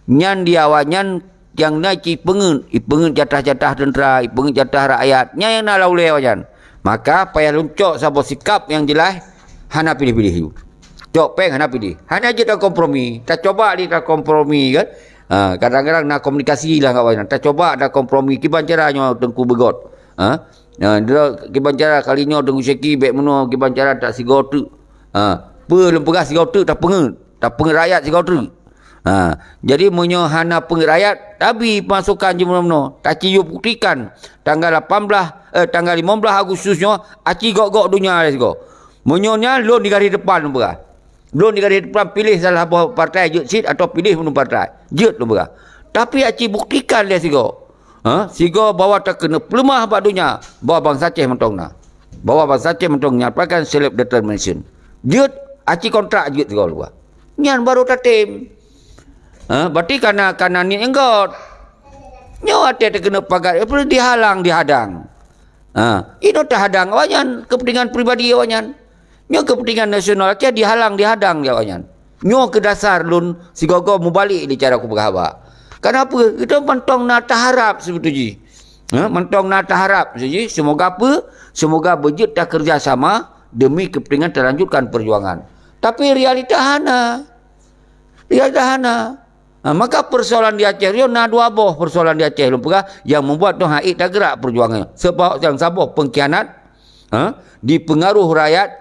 nyan di awaknyan nyang na cit peungeut, ipeungeut jatah-jatah teuntara, ipeungeut jatah rakyat. Nyan nyang na lam ulée awaknyan. Maka payah lôn cok saboh sikap nyang jeulaih, hana piléh-piléh ju. Cok péng hana piléh. Hana jeuet takompromi. Tacoba di takompromi kan. Ha, kadang-kadang na komunikasi lah ngon awaknyan. Tacoba takompromi. Kiban cara nyoe Teungku beugöt. Ha? Ha, droe kiban cara kali nyoe Teungku Syeki bék meunoe kiban cara tak sigoe teuk. Ha, peue lôn peugah sigoe teuk tapeungeut. Tapeungeut rakyat sigoe teuk. Ha, jadi meunyoe hana peungeut rakyat, tabi pemasukan jih meunoe-meunoe. Taci yue buktikan tanggal lapan belas, eh, tanggal lima belas Agustus nyoe, aci gok-gok donya lé sigoe. Meunyoe nyan lôn di garéh depan lôn peugah. Lôn di garéh depan piléh salah boh partai jeuet cit atau piléh bunoe partai. Jeuet lôn peugah. Tapi aci buktikan lé sigoe. Ha? Sigoe bahwa takeuneuk peuleumah bak donya, bahwa bansa Aceh mantong na. Bahwa bansa Aceh mantong menyampaikan self determination. Jeuet, aci kontrak jeuet sigoe luwa. Nyan baru tatem. Ha? Berarti kana, kana niet nyang göt. Nyoe watée takeuneuk pagat, eh, dihalang, dihadang. Ha, inoe tahadang awaknyan, kepentingan pribadi awaknyan. Nyoe kepentingan nasional Aceh dihalang, dihadang di awaknyan. Nyoe keu dasar lôn sigoe-goe mubalek di cara kupeugah haba. Kenapa? Kita mantong na taharap sibeutôi jih. Ha, mantong na taharap sibeutôi jih. Semoga apa? Semoga beujeuet takeureuja sama demi kepentingan talanjutkan perjuangan. Tapi realita hana. Realita hana. Ha, maka persoalan di Aceh nyoe na dua boh persoalan di Aceh lôn peugah nyang membuat tuha ék tageurak perjuangan. Sebab nyang saboh pengkhianat, ha, dipengaruh rakyat,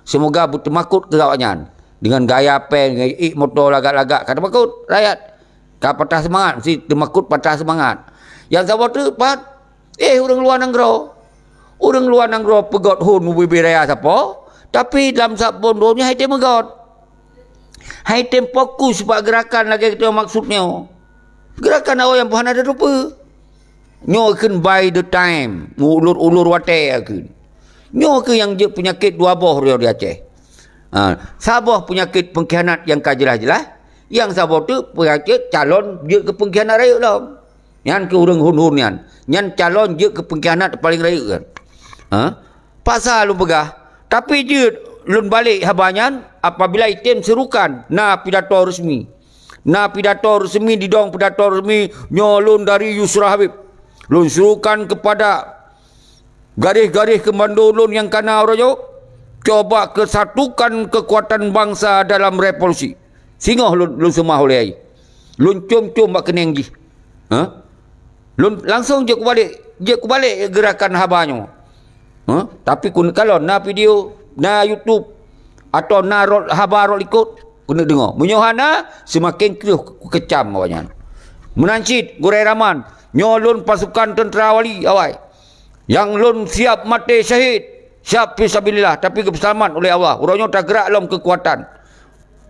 semoga beuteumakot keu awaknyan. Dengan gaya péng, ék moto lagak-lagak, ka teumakot rakyat. Ka patah seumangat, meusti teumakot patah seumangat. Nyang saboh teuk pat, eh, ureuëng luwa nanggroe. Ureuëng luwa nanggroe peugöt hon ubé-bé raya sapo, tapi lam saboh donya hai tem meugöt. Hai tem fokus bak geurakan lagée geutanyoe maksud nyoe. Geurakan awak nyang hana teutupeue. Nyoe kheun by the time, ulur-ulur watèe kheun. Nyoe keuh nyang jeuet peunyakét dua boh uroe di Aceh. Ha, saboh peunyakét pengkhianat nyang ka jeulaih-jeulaih, nyang saboh teuk peunyakét calon jeuet keu pengkhianat rayeuk lom. Nyan keuh ureuëng hun-hun nyan. Nyan calon jeuet keu pengkhianat paleng rayeuk kan. Ha? Paksa lôn peugah. Tapi jeuet lôn balek haba nyan apabila item seurukan na pidato resmi. Na pidato resmi, didong pidato resmi, nyoe lôn dari Yusra Habib. Lôn seurukan kepada garéh-garéh komando lôn nyang kana uroe nyoe, coba kesatukan kekuatan bangsa dalam revolusi. Singoh lôn, lôn seumah ulèe. Lôn com-com bak keuneng jih. Ha? Lôn langsong jeuet kubalek, jeuet kubalek geurakan haba nyoe. Ha? Tapi keuneuk kalon na video, na YouTube, atawa na rot, haba rot likot, keuneuk deungoe. Meunyoe hana, seumaken kreueh kukecam awaknyan. Meunan cit, Gurèe Rahman, nyoe lôn pasukan teuntra wali awai. Nyang lôn siap maté syahid, siap fisabilillah, tapi geupeuseulamat ulèh Allah. Uroe nyoe tageurak lom keukuatan.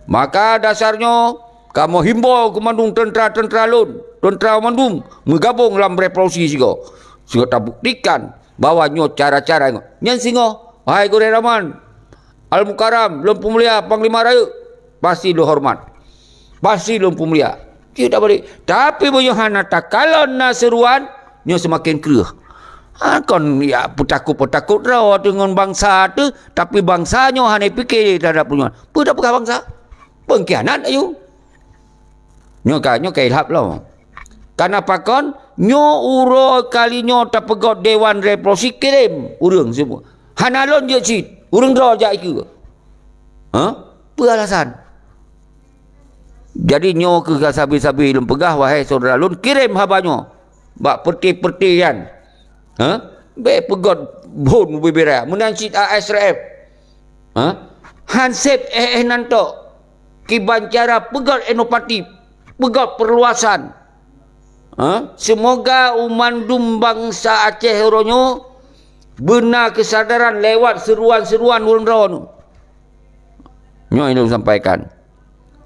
Maka dasar nyoe, kamoe himbô keu mandum teuntra-teuntra lôn, teuntra mandum meugabong lam revolusi sigoe. Sigoe tabuktikan bahwa nyoe cara-cara nyoe. Nyan singoh, wahai Gurèe Rahman, Al-Mukarram, lôn peumulia Panglima Rayeuk, pasti lôn horeumat. Pasti lôn peumulia. Cit dak balik. Tapi meunyoe hana takalon na seuruan, nyoe seumaken kreueh. Ha, kon ya peutakot-peutakot droe teuh ngon bansa teuh, tapi bansa nyoe hana pike teuhadap peunyoe. Peue tapeugah bansa? Pengkhianat ayue. Nyoe ka, nyoe ka ilhab lom. Kana pakon, nyoe uroe kali nyoe tapeugöt Dewan Revolusi kirém ureuëng semua. Hana lôn jeuet cit, ureuëng droe jak ikeue. Ha? Peue alasan? Jadi nyoe keuh ka sabe-sabe lôn peugah, wahai syedara lôn, kirém haba nyoe bak peureute-peureute nyan. Ha? Bék peugöt bon bubira, meunan cit A S R F. Ha? Hanseb éh-éh nan tok. Kiban cara peugöt inovatif, peugöt perluasan. Ha? Semoga u mandum bansa Aceh uroe nyoe beuna kesadaran lewat seruan-seruan ureuëng droeneuh. Nyoe nyang lôn sampaikan.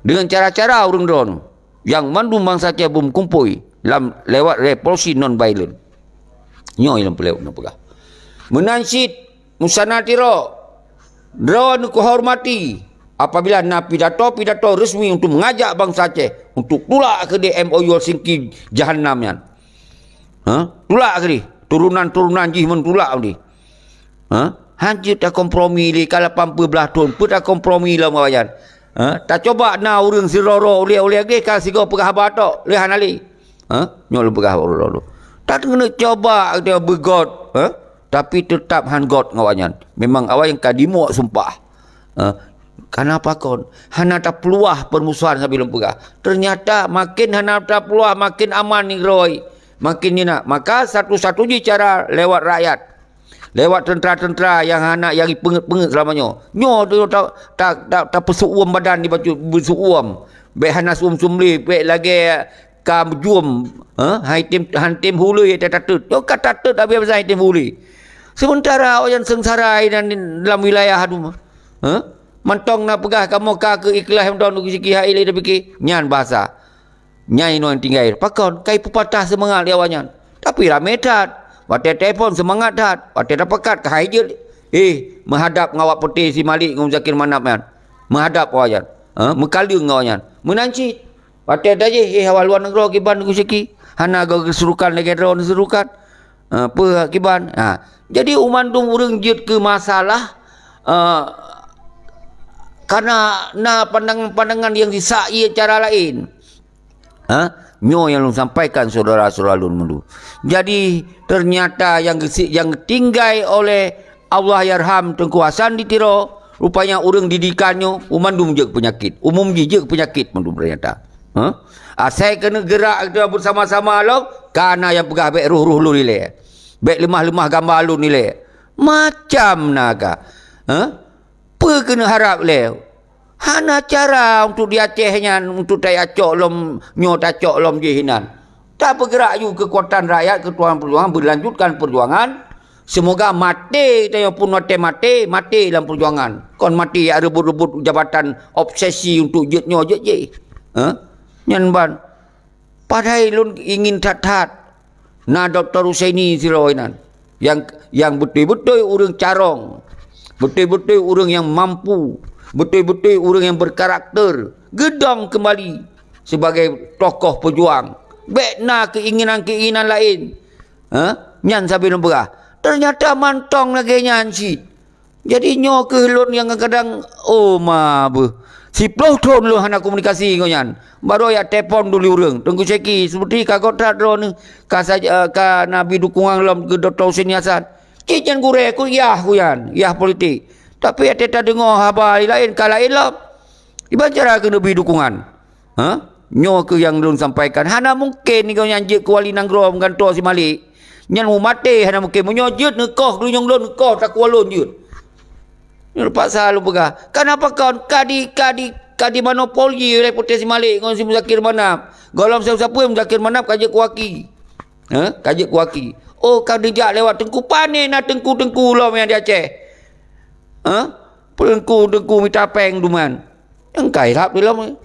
Dengan cara-cara ureuëng droeneuh, nyang mandum bansa Aceh beumeukumpôi lam lewat revolusi non violent. Nyoe nyang lôn peugah. Meunan cit, Musana Tiro, droeneuh kuhormati apabila na pidato-pidato resmi untuk mengajak bansa Aceh untuk tulak keudeh M O U Helsinki jahanam nyan. Ha? Tulak keudeh. Turunan-turunan jih meutulak keudeh. Ha? Hanjeuet takompromi lé ka lapan ploh blah thon. Peue takompromi lom awaknyan? Ha? Tacoba na ureuëng sidroe-droe ulèe-ulèe geh ka sigoe peugah haba tok, lé hana lé. Ha? Nyoe lôn peugah ureuëng droeneuh. Takeuneuk coba gata beugöt, ha? Tapi teutab han göt ngon awaknyan. Memang awaknyan ka dimuek sumpah. Ha? Kana pakon? Hana tapeuluah peurmusuhan sabe lôn peugah. Ternyata makin hana tapeuluah, makin aman nanggroe. Makin jinak. Maka satu-satu jih cara lewat rakyat. Lewat teuntra-teuntra nyang hana, nyang peungeut-peungeut seulama nyoe. Nyoe tu ta, ta, ta, tapeuseuuem badan di bacut, beuseuuem. Bék hana seuuem-seuuem lé, bék lagèe ka meujeuem, ha? Hai tem, han tem hulé tateut. Nyoe ka tateut habéh-habéh hai tem hulé. Sementara awaknyan seungsara inan lam wilayah tu, ha? Mantong na peugah kamoe ka keu ikhlas mantong nunggu siki hai lé tapike. Nyan bahasa. Nyai nyoe tinggai. Pakon? Ka ipeupatah seumangat lé awaknyan. Tapi ramé that. Watèe telepon seumangat that. Watèe tapakat keuhai jeuet. Eh, meuhadab ngon awak putéh si Malik ngon Zakir Manab nyan. Meuhadab awaknyan. Ha? Meukaleueng ngon awaknyan. Meunan cit. Watèe tajih, eh, awak luwa nanggroe kiban Gus Syeki. Hana geuserukan lagèe droe neuserukan. Ha, peue kiban? Ha. Jadi, u mandum ureuëng jeuet keu masalah, ha, kana na pandangan-pandangan nyang jisak ié cara laén. Ha? Nyoe nyang lôn sampaikan syedara-syedara lôn meunurot. Jadi, ternyata nyang geusi-, nyang geutinggai oleh Allahyarham Teungku Hasan di Tiro, rupanya ureuëng didikan nyoe, u mandum jeuet peunyakét. Umum jih jeuet peunyakét mandum ternyata. Ha? Asai keuneuk geurak kita bersama-sama lom, kana nyang peugah bék roh-roh lôn ilèe. Bék leumah-leumah gamba lôn ilèe. Macam na ka. Ha? Peue keuneuk harab lé? Hana cara untuk di Aceh nyan, untuk tacok lom nyoe, tacok lom jih inan. Tapeugeurak aju keukuatan rakyat, keukuatan perjuangan, beulanjutkan perjuangan. Seumoga maté tanyoe pun watèe maté, maté lam perjuangan. Kon maté jak reubot-reubot jabatan, obsesi untuk jeuet nyoe, jeuet jih. Ha? Nyan ban. Padahai lôn ingin that-that. Na Doktor Husaini sidroe inan. Nyang, nyang beutôi-beutôi ureuëng carông, beutôi-beutôi ureuëng nyang mampu, beutôi-beutôi ureuëng nyang berkarakter, geudong keumbali sibagai tokoh peujuang. Bék na keuinginan-keuinginan laén. Ha? Nyan sabe lôn peugah. Teunyata mantong lagée nyan cit. Jadi nyoe kheueh lôn nyang kadang-kadang, oh ma beuh. Siploh thon lôn hana komunikasi ngon nyan. Barô jak telepon dulu ureuëng. Teungku Syeki, seperti ka göt that droeneuh, ka saja, ka na bi dukungan lom keu Doktor Husaini Hasan. Cit nyan gurée, ku yah ku nyan, yah politik. Tapi até tadeungoe haba laén, ka laén lom. Iban cara keuneuk bi dukungan. Ha? Nyoe kheueh nyang lôn sampaikan. Hana mungken nyoe nyan jeuet keu wali nanggroe meugantoe si Malik. Nyan meumaté hana mungken. Meunyoe jeuet neukoh geulinyueng lôn, neukoh takue lôn jeuet. Nyoe paksa lôn peugah. Kenapa kon ka di, ka di, ka dimonopoli oleh Putéh si Malik ngon si Muzakir Manaf. Gohlom sapeue-sapeue Muzakir Manaf ka jeuet keu waki. Ha? Ka jeuet keu waki. Oh, ka dijak lewat teungku. Pané na teungku-teungku lom nyang di Aceh. Ha? Teungku-teungku mita péng duman. Nyang ka ilap di lom.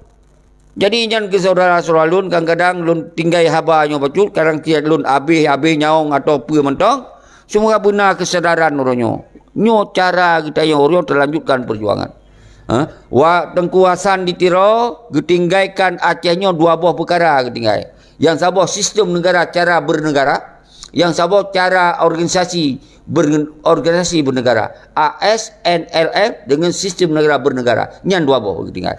Jadi nyan keu syedara-syedara lôn, kadang-kadang lôn tinggai haba nyoe bacut, kadang tieb lôn abéh-abéh nyawöng atawa peue mantong, seumoga beuna keusadaran uroe nyoe. Nyoe cara geutanyoe uroe nyoe teulanjutkan peujuangan. Ha? Wa Teungku Hasan di Tiro geutinggaikan Aceh nyoe dua boh peukara geutinggai. Nyang saboh sistem negara cara bernegara, nyang saboh cara organisasi ber-, organisasi bernegara, A S N L F dengan sistem negara bernegara. Nyan dua boh geutinggai.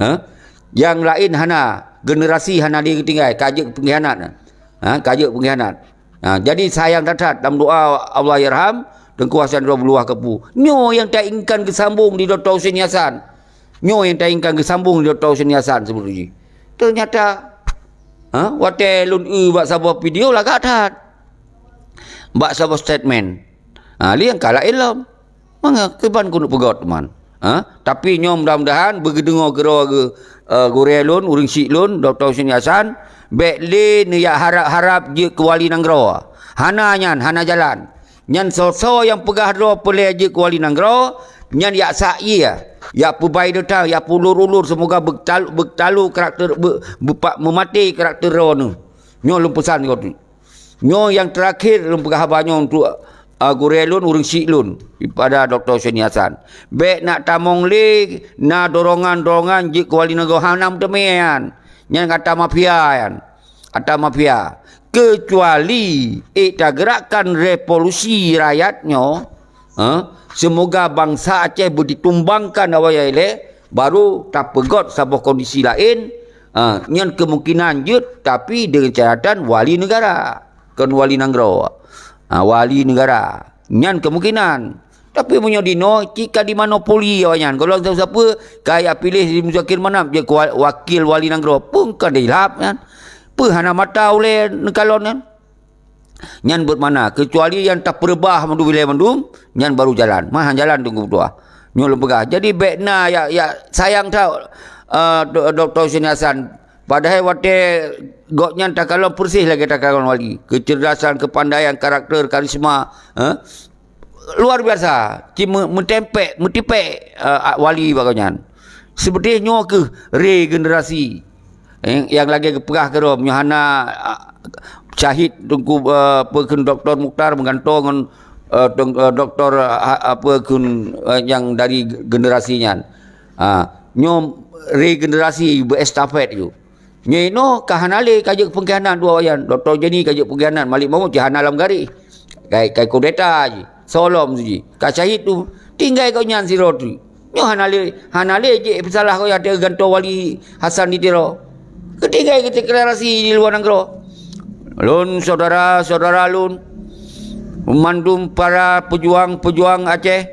Ha? Nyang laén hana, generasi hana lé geutinggai, ka jeuet pengkhianat. Ha, ka jeuet pengkhianat. Ha, jadi sayang that-that, lam doa Allah yarham, Teungku Hasan Roh beuluah kepu. Nyoe nyang tainginkan geusambong di Doktor Husaini Hasan. Nyoe nyang tainginkan geusambong di Doktor Husaini Hasan seubeutoe jih. Teunyata, ha, watée lôn eu bak saboh video lagak that. Bak saboh statement. Ha, lé nyang ka laén lom. Mangat kiban keuneuk peugöt teuma. Ha? Tapi nyoe mudah-mudahan beugeudeungoe keudroe geu-, eh, gurée lôn, ureuëng syiek lôn, Doktor Husaini Hasan, bék lé neujak harab-harab jeuet keu wali nanggroe. Hana nyan, hana jalan. Nyan soe-soe nyang peugah droe peureulée jeuet keu wali nanggroe, nyan jak sak ié, jak peubai deutang, jak peuulur-ulur, seumoga beutalu-, beutalu karakter, be-, beupa-, meumaté karakter droeneuh. Nyoe lôn peusan keu droe. Nyoe nyang teurakhir lôn peugah haba nyoe untuk, a, gurée lôn, ureuëng syiek lôn, daripada Doktor Husaini Hasan. Bék nak tamong lé na dorongan-dorongan jeuet keu wali nanggroe, hana meuteumé nyan. Nyan ata mafia nyan. Ata mafia. Keucuali ék tageurakkan revolusi rakyat nyoe, Ha? Seumoga bansa Aceh beuditumbangkan awai ilée, baru tapeugöt saboh kondisi laén, ha, nyan kemungkinan jeuet, tapi dengan catatan wali negara, kon wali nanggroe. Ha, wali negara. Nyan kemungkinan. Tapi meunyoe dinoe, cit ka dimonopoli awaknyan. Gohlom sapeue-sapeue, ka jak piléh di Muzakir Manaf, jeuet keu wa-, wakil wali nanggroe. Peue ka dilhab nyan. Peue hana mata ulée neukalon nyan. Nyan buet mana, keucuali nyang tapeureubah mandum ilée mandum, nyan baru jalan. Mah hana jalan teungku meutuah. Nyoe lôn peugah. Jadi bék na ya, ya sayang that, eh, Do-, Doktor Husaini Hasan. Padahai watée gobnyan takalon persis lagée takalon wali. Keucerdasan, keupandaian, karakter, karisma, eh, luar biasa. Ci me-, meutempek, meutipek, eh, wali bak gobnyan. Seubeutéh nyoe kheueh regenerasi. Eh, nyang lagée geupeugah keudroe, meunyoe hana, ah, syahid Teungku, eh, peue kheun Doktor Mukhtar meugantoe ngon, eh, Teung-, eh, Doktor, ah, apa kheun, eh, nyang dari generasi nyan. Ah, nyoe regenerasi beuestafet ju. Nyoe inoe ka hana lé ka jeuet peungkhianat dua awaknyan. Doktor Jani ka jeuet peungkhianat, Malik Mahmud jih hana lam garéh. Kai, kai kudeta jih. Soe lom jih. Ka syahid tu, tinggai gobnyan sidroe tu. Nyoe hana lé, hana lé jipeusalah gobnyan ateueh gantoe Wali Hasan di Tiro. Keutinggai geudeklarasi di luwa nanggroe. Lôn, syedara-syedara lôn, mandum para peujuang-peujuang Aceh,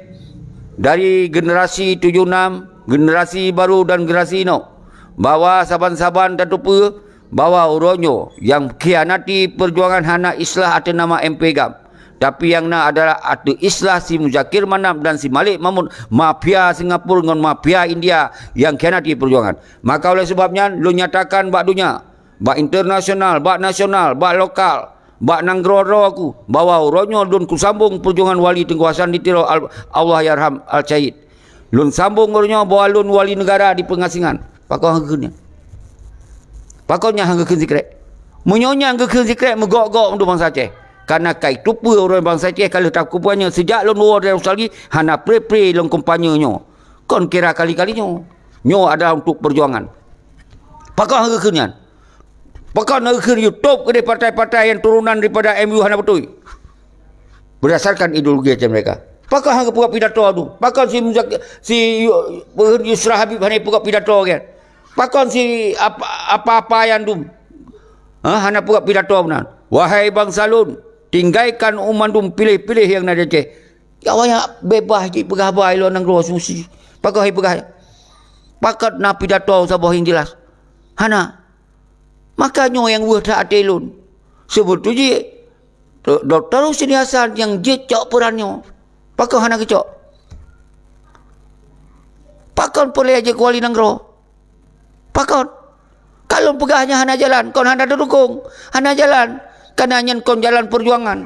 dari generasi tujoh enam, generasi baru dan generasi inoe, bahwa saban-saban tateupeue bahwa uroe nyoe nyang khianati peujuangan hana islah ateueh nama M P GAM. Tapi nyang na adalah ateueh islah si Muzakir Manaf dan si Malik Mahmud, mafia Singapura ngon mafia India nyang khianati peujuangan. Maka oleh sebab nyan, lôn nyatakan bak donya, bak internasional, bak nasional, bak lokal, bak nanggroe-groe ku, bahwa uroe nyoe lôn kusambong peujuangan Wali Teungku Hasan di Tiro Al-, Allahyarham Al-Syahid. Lôn sambong uroe nyoe bahwa lôn wali negara di peungasingan. Pakon hana geukheun nyan? Pakon nyan hana geukheun sikrek? Meunyoe nyan geukheun sikrek meugok-gok mandum bansa Aceh. Kareuna ka iteupeue ureuëng bansa Aceh ka lheueh takeupeue nyoe sejak lôn woe dari Australia hana pre-pre lôn kumpanye nyoe. Kon kira kali-kali nyoe. Nyoe adalah untuk perjuangan. Pakon geukheun nyan? Pakon geukheun YouTube keudeh partai-partai nyang turunan daripada M U hana beutôi? Berdasarkan ideologi macam mereka. Pakon hana peugah pidato tu? Pakon si Muzak-, si Yu-, Yusra Habib hana peugah pidato kan? Pakon si apa, apa-apa yang dum? Ha, hana peugah pidato meunan. Wahai bansa lôn, tinggalkan umandum piléh-piléh nyang na di Aceh. Ya, awaknyan bebas jih peugah haba i luwa nanggroe asumsi. Pakon hai peugah? Pakon na pidato saboh nyang jelas? Hana. Maka nyoe nyang weueh that até lôn. Seubeutôi jih, Do-, Doktor Husni Hasan nyang jeuet cok peran nyoe. Pakon hana geucok? Pakon peureulée jeuet keu wali nanggroe? Pakon? Ka lôn peugah nyan hana jalan, kon hana teudukong, hana jalan. Kareuna nyan kon jalan peujuangan.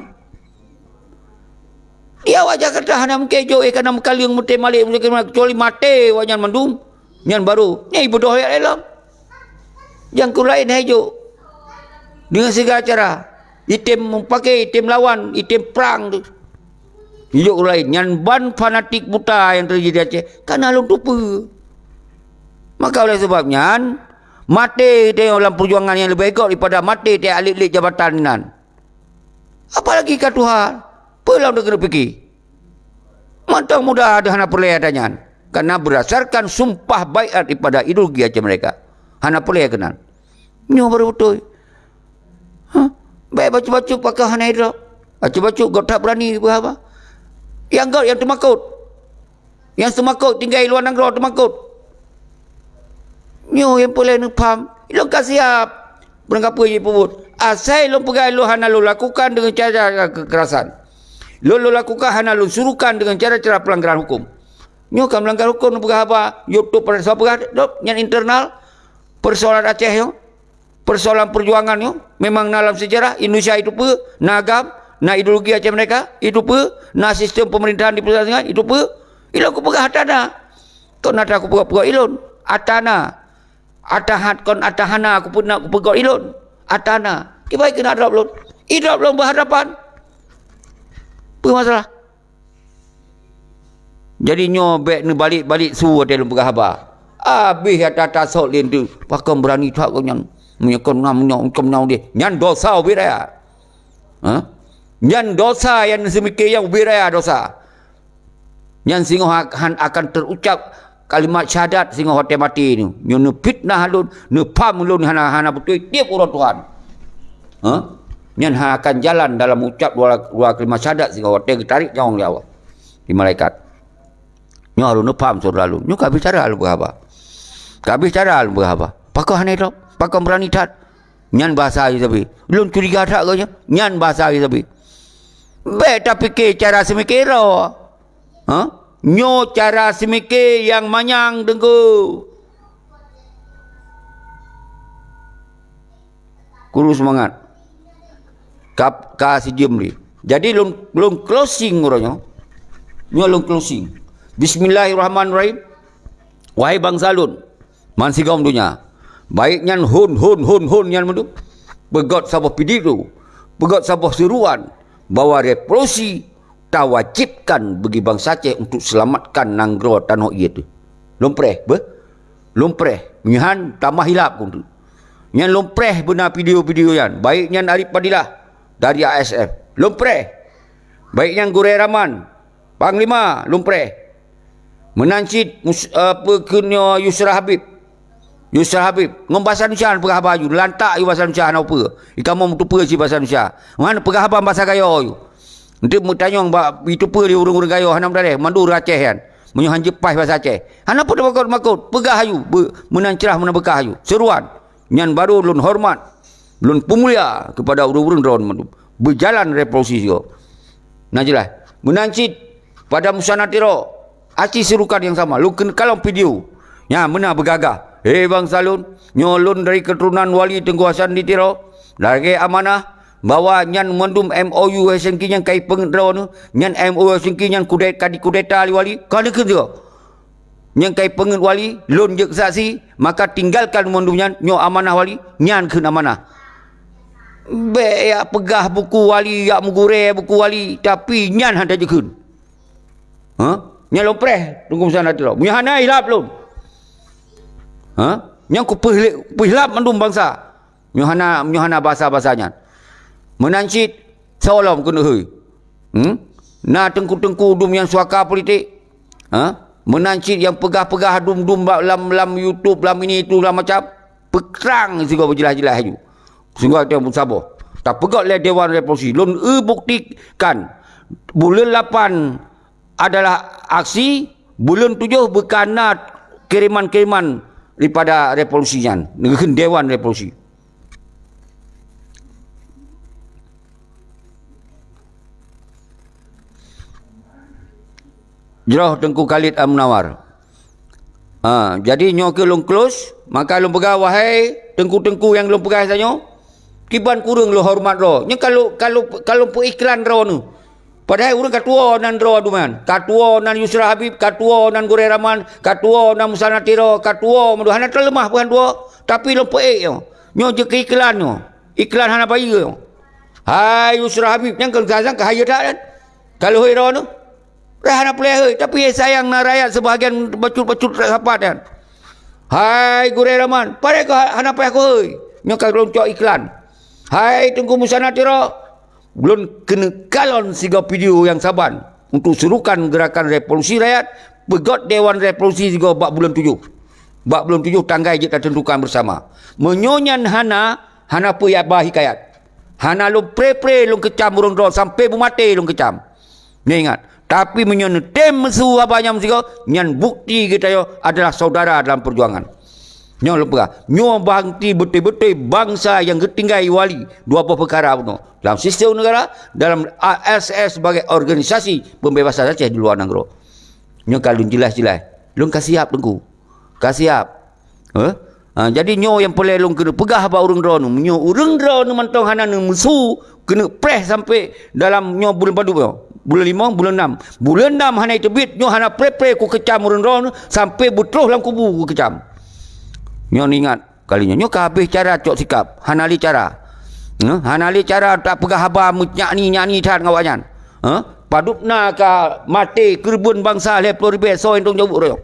Di awak Jakarta hana mungken jok, eh, kareuna meukaleueng meuté malée, kecuali maté awaknyan mandum. Nyan barô, nyan ibeudôh ayat ilom. Nyang keu laén hai jok. Deungon sigala cara. Item meupaké, item lawan, item prang tu. Ijok keu laén. Nyan ban fanatik buta nyang teujadi di Aceh. Ka na lôn tupeue. Maka oleh sebab nyan, maté teuh lam peujuangan nyang leubeh gét daripada maté teuh alet-alet jabatan nan. Apalagi ka tuha, peue lom keuneuk pike? Mantong muda deuh hana peureulée ata nyan. Kareuna berdasarkan sumpah baiat daripada ideologi Aceh Merdeka. Hana peureulée keunan. Nyoe baru beutôi. Hah? Bék bacut-bacut pakon hana idrop. Bacut-bacut gop that beurani peugah haba. Nyang gop nyang teumakot. Nyang seumakot tinggai luwa nanggroe teumakot. Nyoe nyang peureulée neupham, ilôn ka siab. Barang kapeue jipeubuet. Asai lôn peugah lôn hana lôn lakukan deungon cara-cara kekerasan. Lôn, lôn lakukan hana lôn suruhkan deungon cara-cara pelanggaran hukum. Nyoe ka melanggar hukum lôn peugah haba, YouTube pada soe peugah, dop, nyan internal persoalan Aceh nyoe. Persoalan peujuangan nyoe memang na lam seujarah Indonesia, itu peue na agam, na ideologi Aceh Merdeka, itu peue na sistem pemerintahan di pusat dengan, itu peue. Ilôn kupeugah ata na. Kon ata kupeugah-peugah ilôn. Ata na. Ata hat kon ata hana kupeugah, kupeugah ilôn. Ata na. Kibai keuneuk drop lôn. Idrop lôn berhadapan. Peue masalah? Jadi nyoe bék neubalek-balek su watée lôn peugah haba. Abéh ata tasok lé teuh, pakon beurani that gobnyan. Meunyoe kon na meunyoe kon na udeh, nyan dosa ubit raya. Ha? Nyan dosa nyang neuseumiké nyang ubit raya dosa. Nyan singoh ak-, han akan teurucab kalimat syahadat singoh watée maté nyoe. Nyoe neufitnah lôn, neupham lôn hana, hana beutôi tieb uroe Tuhan. Ha? Nyan hana akan jalan dalam ucab dua, dua kalimat syahadat singoh watée geutarek nyawöng lé Allah. Di malaikat. Nyoe harôh neupham syedara lôn. Nyoe ka bicara lôn peugah haba. Ka bicara lôn peugah haba. Pakon hana idrop? Pakon beurani that? Nyan bahasa Yesus sabe. Lôn curiga that gobnyan. Nyan bahasa Yesus sabe. Bék tapike cara seumike droe. Ha? Nyoe cara seumike nyang manyang teungku. Kuru seumangat. Ka, ka sijeuem lé. Jadi lôn, lôn closing uroe nyoe. Nyoe lôn closing. Bismillahirrahmanirrahim. Wahai bansa lôn, bansigom donya, baik nyan hon, hon, hon, hon nyan mandum, peugét saboh pidato, peugét saboh seuruan bahwa revolusi tawajibkan bagi bansa Aceh untuk selamatkan nanggroe tanoh ié teuh. Lôn preh, beuh? Lôn preh. Meunyoe han, tamah hilap keu teuk. Nyan lôn preh beuna video-video nyan. Baik nyan Arif Fadilah dari A S F. Lôn preh. Baik nyan Gurée Rahman, Panglima, lôn preh. Meunan cit mus-, eh, peue kheun nyoe Yusra Habib. Yusra Habib, ngon basa Indonesia peugah haba aju, lantak aju basa Indonesia hana peue. Ikamoe meutupeue cit basa Indonesia. Ngon peugah haba basa Gayo aju. Eunteuk meutanyong bak itupeue di ureuëng-ureuëng Gayo hana meudaleh, mandum ureuëng Aceh nyan. Meunyoe han jeuet paih basa Aceh. Hana peue teumakot-makot, peugah aju, beu-, meunan crah meunan beukah aju. Seuruan, nyan barô lôn horeumat, lôn peumulia keupada ureuëng-ureuëng droe mandum. Beujalan revolusi sigoe. Na jeulaih. Meunan cit, pada musana Tiro, aci seurukan nyang sama. Lôn keuneuk kalon video. Nyan meunan beugagah. He bansa lôn, nyoe lôn dari keuturonan Wali Teungku Hasan di Tiro. Lagée amanah, bahwa nyan mandum M O U Helsinki nyang ka ipeungét droeneuh, nyan M O U Helsinki nyan kude-, ka dikudeta lé Wali, ka neukheun sigoe. Nyang ka ipeungét Wali, lôn jeuet saksi, maka tinggalkan mandum nyan, nyoe amanah Wali, nyan kheun amanah. Bék jak peugah buku wali, jak meugurée buku wali, tapi nyan hana jikheun. Ha? Nyan lôn preh, Teungku Musa Nasrullah. Meunyoe hana, ilap lôn. Ha? Nyan kupeuhilap mandum bansa. Meunyoe hana, meunyoe hana basa-basa nyan. Meunan cit, soe lom keuneuk hôi. Hmm? Na teungku-teungku dum nyang suaka politik. Ha? Meunan cit nyang peugah-peugah dum-dum bak lam, lam YouTube, lam ini itu, lam macam. Peutrang sigoe beujeulaih-jeulaih laju. Sigoe teuh peusaboh. Tapeugöt lé Dewan Revolusi. Lôn eu buktikan. Buleuen lapan adalah aksi, buleuen tujoh beukana kiriman-kiriman daripada revolusi nyan, neukheun Dewan Revolusi. Jroh Teungku Khalid Al-Munawar. Ha, jadi nyoe keuh lôn close, maka lôn peugah, wahai teungku-teungku nyang lôn peugah tanyoe, kiban kureueng lôn horeumat droe. Nyoe ka lôn, ka lôn, ka lôn peuiklan droeneuh. Padahai ureuëng ka tuwoe nan droe duman. Ka tuwoe nan Yusra Habib, ka tuwoe nan Gurée Rahman, ka tuwoe nan Musa Natiro, ka tuwoe mandum, hana teuleumah peue han tuwoe. Tapi lôn peuék nyoe. Nyoe jeuet keu iklan nyoe. Iklan hana bayeue nyoe. Hai Yusra Habib, nyang keu sang ka hayeue that kan. Ka lheueh droeneuh. Dah hana peuleueh hôi, tapi sayang na rakyat sebahagian bacut-bacut sapat nyan. Hai Gurée Rahman, padahai kah hana payah kuhôi. Nyoe ka lôn cok iklan. Hai Teungku Musa Natiro, lôn keuneuk kalon sigoe video nyang saban untuk serukan gerakan revolusi rakyat, peugöt Dewan Revolusi sigoe bak buleuen tujoh. Bak buleuen tujoh tanggai jeuet tateuntukan beusama. Meunyoe nyan hana, hana peue yah ba hikayat. Hana lôn pré-pré lôn keucam ureuëng droe sampai beumaté lôn keucam. Nyoe ingat, tapi meunyoe neutem meusu haba nyan meusigoe, nyan bukti geutanyoe adalah saudara dalam peujuangan. Nyoe lôn peugah, nyoe bukti beutôi-beutôi bansa nyang geutinggai wali dua boh peukara bunoe. Dalam sistem negara, dalam A S S sebagai organisasi pembebasan Aceh di luwa nanggroe. Nyoe ka lôn jeulaih-jeulaih. Lôn ka siap Teungku. Ka siap. Eh? Ha, jadi nyoe nyang peureulée lôn keuneuk peugah bak ureuëng droeneuh. Meunyoe ureuëng droeneuh mantong hana neumeusu, keuneuk preh sampai dalam nyoe buleuen padub nyoe. Buleuen limong, buleuen nam. Buleuen nam hana teubiet, nyoe hana preh-preh kukeucam ureuëng droeneuh sampai beutroh lam kubu kukeucam. Nyoe ingat kali nyoe. Nyoe ka habéh cara cok sikap. Hana lé cara. Eh? Hana lé cara tapeugah haba meunyakni-nyakni that ngon awaknyan. Eh? Padub na ka maté keureubeuen bansa lhée ploh ribée soe nyang tanggung jaweueb uroe nyoe.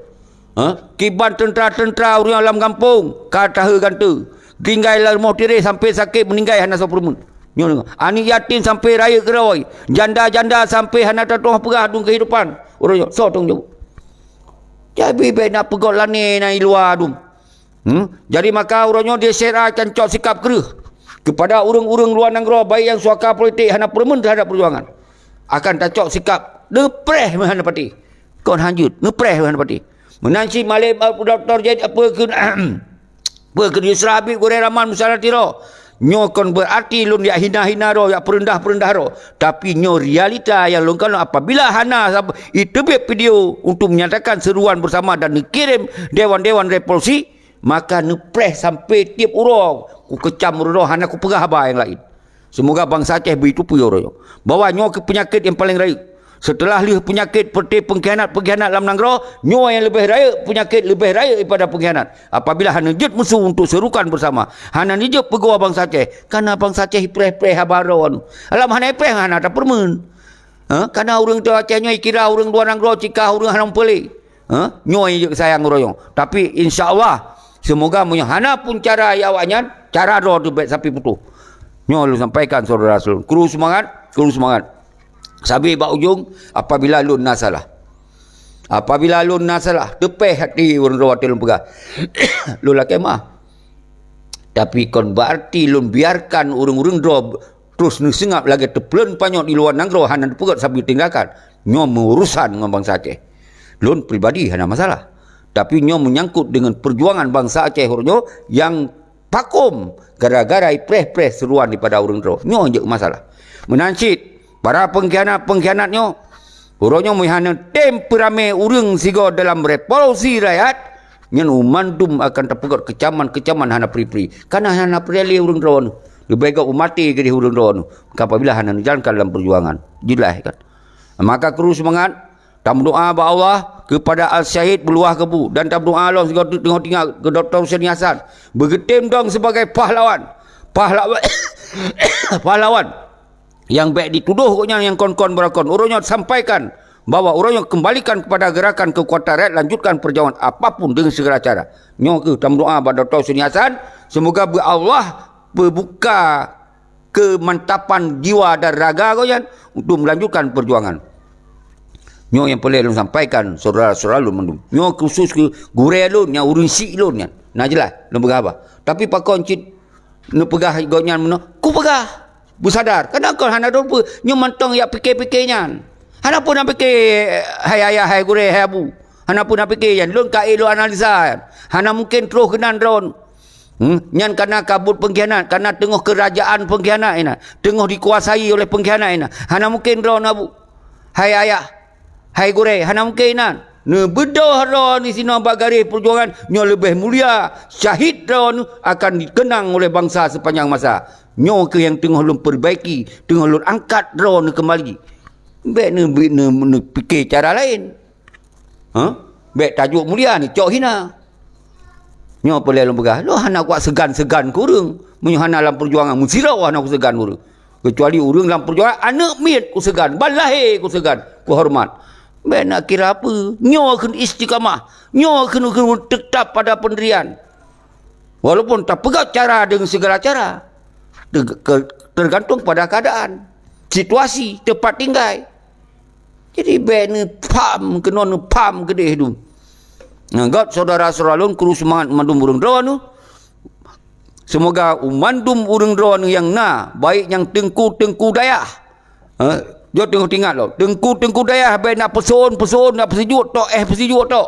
Ha? Kiban teuntra-teuntra ureuëng lam gampông ka taheu gante. Tinggai lam rumoh tireh sampai sakét meuninggai hana soe peureumeun. Nyoe deungoe. Aneuëk yatim sampai rayeuk keudroe. Janda-janda sampai hana tatuoh peugah dum keuhidupan. Uroe nyoe, soe tanggung jaweueb? Jadi bék na peugöt lané na i luwa dum. Hmm? Jadi maka uroe nyoe di S R A akan cok sikap kreueh keupada ureuëng-ureuëng luwa nanggroe baik nyang suaka politik hana peureumeun teuhadap peujuangan. Akan tacok sikap neupreh meuhan pati. Kon hanjeuet, neupreh meuhan pati. Meunan cit malée Doktor Zaid apa keu, apa keu Yusra Habib Gurée Rahman Musa Natiro. Nyoe kon berarti lôn yak hina-hina droe, yak peureundah-peureundah droe. Tapi nyoe realita nyang lôn kalon apabila hana sab-, iteubiet video untuk menyatakan seruan bersama dan neukirim dewan-dewan revolusi, maka neupreh sampai tieb uroe kukeucam ureuëng droe hana kupeugah haba nyang laén. Seumoga bansa Aceh beuteupeue uroe nyoe bahwa nyoe keuh peunyakét nyang paleng rayeuk. Seuteulah lheueh peunyakét seperti pengkhianat-pengkhianat lam nanggroe, nyoe nyang leubeh rayeuk, peunyakét leubeh rayeuk daripada pengkhianat. Apabila hana jeuet meusu untuk serukan bersama, hana neujeuet peugoe bansa Aceh, kana bansa Aceh ipreh-preh haba droe nyoe. Alam hana ipreh hana tapeureumeun. Ha? Kana ureuëng teuh Aceh nyoe ikira ureuëng luwa nanggroe cika ureuëng hana meupeulé. Ha? Nyoe nyang jeuet sayang uroe nyoe. Tapi insya Allah, semoga meunyoe hana pun cara awaknyan, cara droe teuh bék sampai putôh. Nyoe lôn sampaikan saudara seulon. Kru seumangat, kru seumangat. Sabe bak ujong, apabila lôn na salah. Apabila lôn na salah, teupeh hati ureuëng droe watée lôn peugah. Lôn lakée meuah. Tapi kon berarti lôn biarkan ureuëng-ureuëng droe terus neuseungab lagée teupleun panyöt di luwa nanggroe hana neupeugét sabe tindakan. Nyoe meurusan ngon bansa Aceh. Lôn pribadi hana masalah. Tapi nyoe meunyangkut deungon peujuangan bansa Aceh uroe nyoe nyang vakum gara-gara ipreh-preh seruan daripada ureuëng droe. Nyoe jeuet masalah. Meunan cit, para pengkhianat-pengkhianat nyoe, uroe nyoe meuhana tem peuramé ureuëng sigoe dalam revolusi rakyat, nyan mandum akan tapeugét keucaman-keucaman hana pri-pri. Kana hana pri lé ureuëng droe nyoe. Leubeh gét maté keudeh ureuëng droe nyoe. Apabila hana neujalankan dalam peujuangan. Jeulaih kan. Maka kru seumangat, tameudoá bak Allah keupada Al-Syahid Beuluwah Kebu dan tameudoá lom sigoe teungoh tinggai keu Doktor Husaini Hasan, beugeutem dong sibagai pahlawan, Pahlawan, pahlawan nyang bék ditudoh gobnyan nyang kon-kon beurakon. Uroe nyoe sampaikan bahwa uroe nyoe kembalikan kepada gerakan keukuatan rakyat, lanjutkan perjuangan apapun dengan segala cara. Nyoe keuh tameudoa bak Doktor Husni Hasan, semoga beu Allah peubuka keumantapan jiwa dan raga gobnyan untuk melanjutkan perjuangan. Nyoe nyang peureulée lôn sampaikan, syedara-syedara lôn mandum. Nyoe khusus keu gurée lôn nyang ureuëng syiek lôn nyan. Na jeulaih lôn peugah haba. Tapi pakon cit neupeugah gobnyan meunoe, kupeugah. Beusadar. Kadang kon hana droe peue, nyoe mantong jak pike-pike nyan. Hana peue na pike, hai ayah, hai gurée, hai abu. Hana peue na pike nyan. Lôn ka ék lôn analisa nyan. Hana mungken troh keunan droe. Hmm? Nyan kana kabut pengkhianat, kana teungoh keurajaan pengkhianat inan, teungoh dikuasai oleh pengkhianat inan. Hana mungken droe na bu-, hai ayah, hai gurée, hana mungken inan. Neubeudoh droe di sinoe bak garéh peujuangan nyoe leubeh mulia, syahid droe akan dikenang oleh bansa sepanjang masa. Nyoe keuh nyang teungoh lôn perbaiki, teungoh lôn angkat droe keumbali. Bék neu-, neu-, neupike cara laén. Ha? Bék tajok mulia neucok hina. Nyoe peureulée lôn peugah, lôn hana kuat seugan-seugan keu ureuëng. Meunyoe hana lam peujuangan, meusidroe hana kuseugan ureuëng. Keucuali ureuëng lam peujuangan, aneuëk miet kuseugan, ban lahé kuseugan, kuhoreumat. Bék na kira peue. Nyoe kheun istiqamah. Nyoe kheun, kheun teutap pada peundirian. Walaupun tapeugah cara dengan segala cara. Ter-, ke-, tergantung pada keadaan, situasi, tempat tinggai. Jadi, bék neupham, keunoe neupham keudeh dum. Nyan, göt syedara-syedara lôn, kru seumangat mandum ureuëng droeneuh. Seumoga mandum ureuëng droeneuh nyang na, baik nyang teungku-teungku dayah. Eh, jeuet teungoh teuingat lom. Teungku-teungku dayah bék na peuson-peuson, na peusijuek tok, eh, peusijuek tok.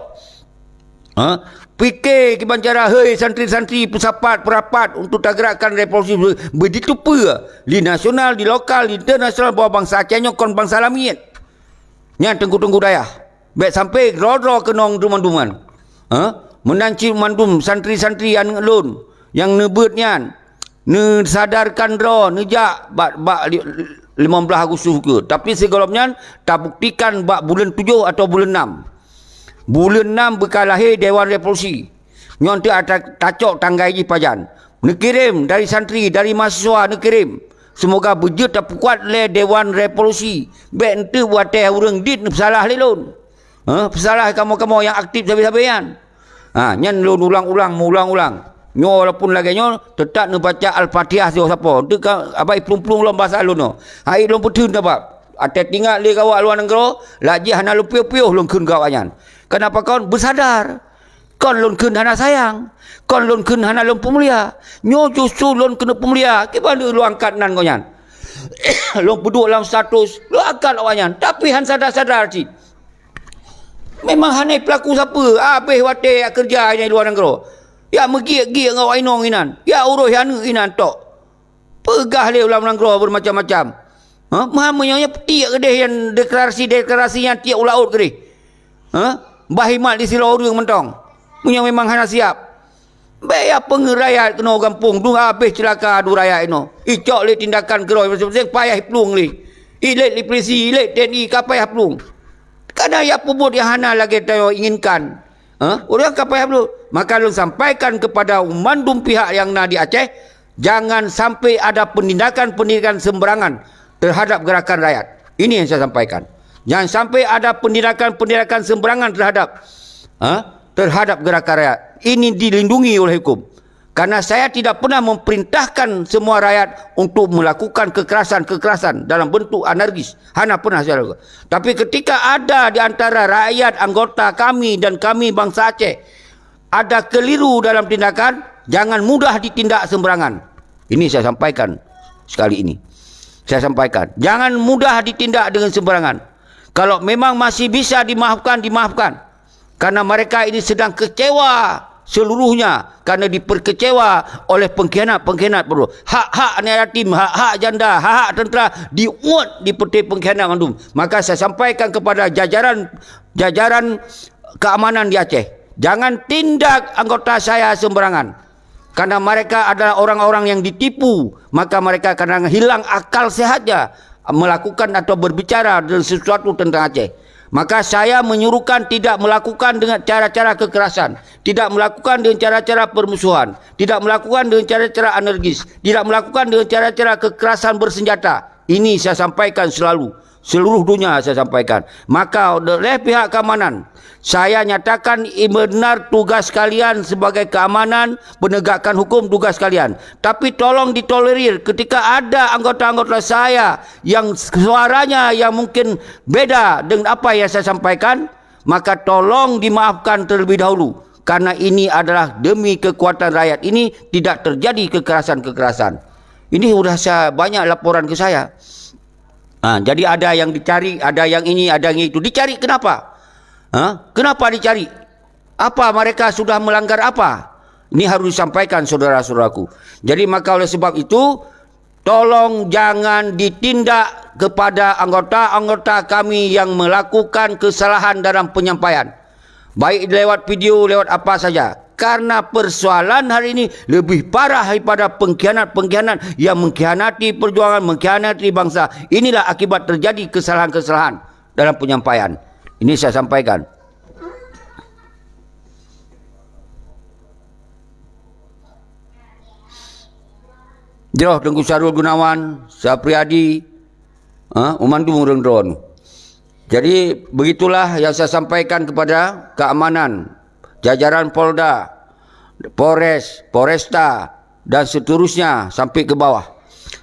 Ha? Pike kiban cara, hei santri-santri, peusapat, peurapat untuk tagerakkan revolusi be-, beujiteupeue di nasional, di lokal, di internasional bahwa bansa Aceh nyoe kon bansa lamiet. Nyan teungku-teungku dayah. Bék sampai droe-droe keunong duman-duman. Ha? Meunan cit mandum santri-santri aneuëk lôn nyang neubeuet nyan. Neusadarkan droe, neujak bak, bak li-, limong blaih Agustus keu. Tapi sigohlom nyan tabuktikan bak buleuen tujoh atau buleuen nam. Buleuen nam beuka lahé Dewan Revolusi. Nyoe teuk ata-, tacok tanggai jih pajan. Neukirém dari santri, dari mahasiswa neukirém. Seumoga beujeuet tapeukuat lé Dewan Revolusi. Bék enteuk watée ureuëng dit neupeusalah lé lôn. Heh, peusalah kamoe-kamoe nyang aktif sabe-sabe nyan. Ha, nyan lôn ulang-ulang, meuulang-ulang. Nyoe walaupun lagée nyoe, teutap neubaca Al-Fatihah sigoe sapo. Enteuk ka abai plueng-plueng lom basa lôn nyoe. Hai lôn peutheun sabab. Até tingat lé gawak luwa nanggroe, lagée hana lôn piôh-piôh lôn kheun gawak nyan. Kenapa kon? Beusadar. Kon lôn kheun hana sayang. Kon lôn kheun hana lôn peumulia. Nyoe justru lôn keuneuk peumulia. Kiban lôn angkat nan gobnyan. Lôn peuduek lam status, lôn angkat awaknyan. Tapi han sadar-sadar cit. Memang hana peulaku sapeue, habéh watée jak keureuja di luwa nanggroe. Jak meugiek-giek ngon awak inong inan, jak uroh aneuëk inan tok. Peugah lé ulam nanggroe beumacam-macam. Ha, meuhan meunyoe nyan tiek keudeh nyan deklarasi-deklarasi nyan tiek u laôt keudeh. Ha, bah imat di sidroe ureuëng mantong. Meunyoe memang hana siab. Bék ya peungeuet rakyat keunoe gampông, dua habéh ceulaka dua rakyat inoe. Icok lé tindakan keurôi masing-masing payah plueng lé. Ilét lé polisi, ilét T N I ka payah plueng. Kana ya peubuet nyang hana lagée tanyoe inginkan. Ha? Ureuëng ka payah plueng. Maka lôn sampaikan kepada mandum pihak nyang na di Aceh, jangan sampai ada penindakan-penindakan sembarangan terhadap gerakan rakyat. Ini yang saya sampaikan. Jangan sampai ada penindakan-penindakan sembarangan terhadap, ha, terhadap gerakan rakyat. Ini dilindungi oleh hukum. Karena saya tidak pernah memerintahkan semua rakyat untuk melakukan kekerasan-kekerasan dalam bentuk anarkis. Hana pernah saya lakukan. Tapi ketika ada di antara rakyat anggota kami dan kami bangsa Aceh ada keliru dalam tindakan, jangan mudah ditindak sembarangan. Ini saya sampaikan sekali ini. Saya sampaikan, jangan mudah ditindak dengan sembarangan. Kalau memang masih bisa dimaafkan, dimaafkan. Karena mereka ini sedang kecewa seluruhnya karena diperkecewa oleh pengkhianat-pengkhianat bodoh. Hak-hak anak yatim, hak-hak janda, hak-hak tentera diuet di peti pengkhianat mandum. Maka saya sampaikan kepada jajaran, jajaran keamanan di Aceh, jangan tindak anggota saya sembarangan. Karena mereka adalah orang-orang yang ditipu, maka mereka kadang hilang akal sehatnya melakukan atau berbicara dengan sesuatu tentang Aceh. Maka saya menyuruhkan tidak melakukan dengan cara-cara kekerasan, tidak melakukan dengan cara-cara permusuhan, tidak melakukan dengan cara-cara alergis, tidak melakukan dengan cara-cara kekerasan bersenjata. Ini saya sampaikan selalu, seluruh dunia saya sampaikan. Maka oleh pihak keamanan, saya nyatakan benar tugas kalian sebagai keamanan, penegakan hukum tugas kalian. Tapi tolong ditolerir ketika ada anggota-anggota saya yang suaranya yang mungkin beda dengan apa yang saya sampaikan, maka tolong dimaafkan terlebih dahulu. Karena ini adalah demi kekuatan rakyat ini tidak terjadi kekerasan-kekerasan. Ini sudah saya, banyak laporan ke saya. Ha, jadi ada yang dicari, ada yang ini, ada yang itu. Dicari kenapa? Ha? Kenapa dicari? Apa mereka sudah melanggar apa? Ini harus disampaikan saudara-saudaraku. Jadi maka oleh sebab itu, tolong jangan ditindak kepada anggota-anggota kami yang melakukan kesalahan dalam penyampaian. Baik lewat video, lewat apa saja. Karena persoalan hari ini lebih parah daripada pengkhianat-pengkhianat yang mengkhianati perjuangan, mengkhianati bangsa. Inilah akibat terjadi kesalahan-kesalahan dalam penyampaian. Ini saya sampaikan. Jroh Teungku Syarul Gunawan, Sapriadi, ha, Umandum ureuëng droe. Jadi, begitulah yang saya sampaikan kepada keamanan, jajaran Polda, Polres, Polresta, dan seterusnya sampai ke bawah.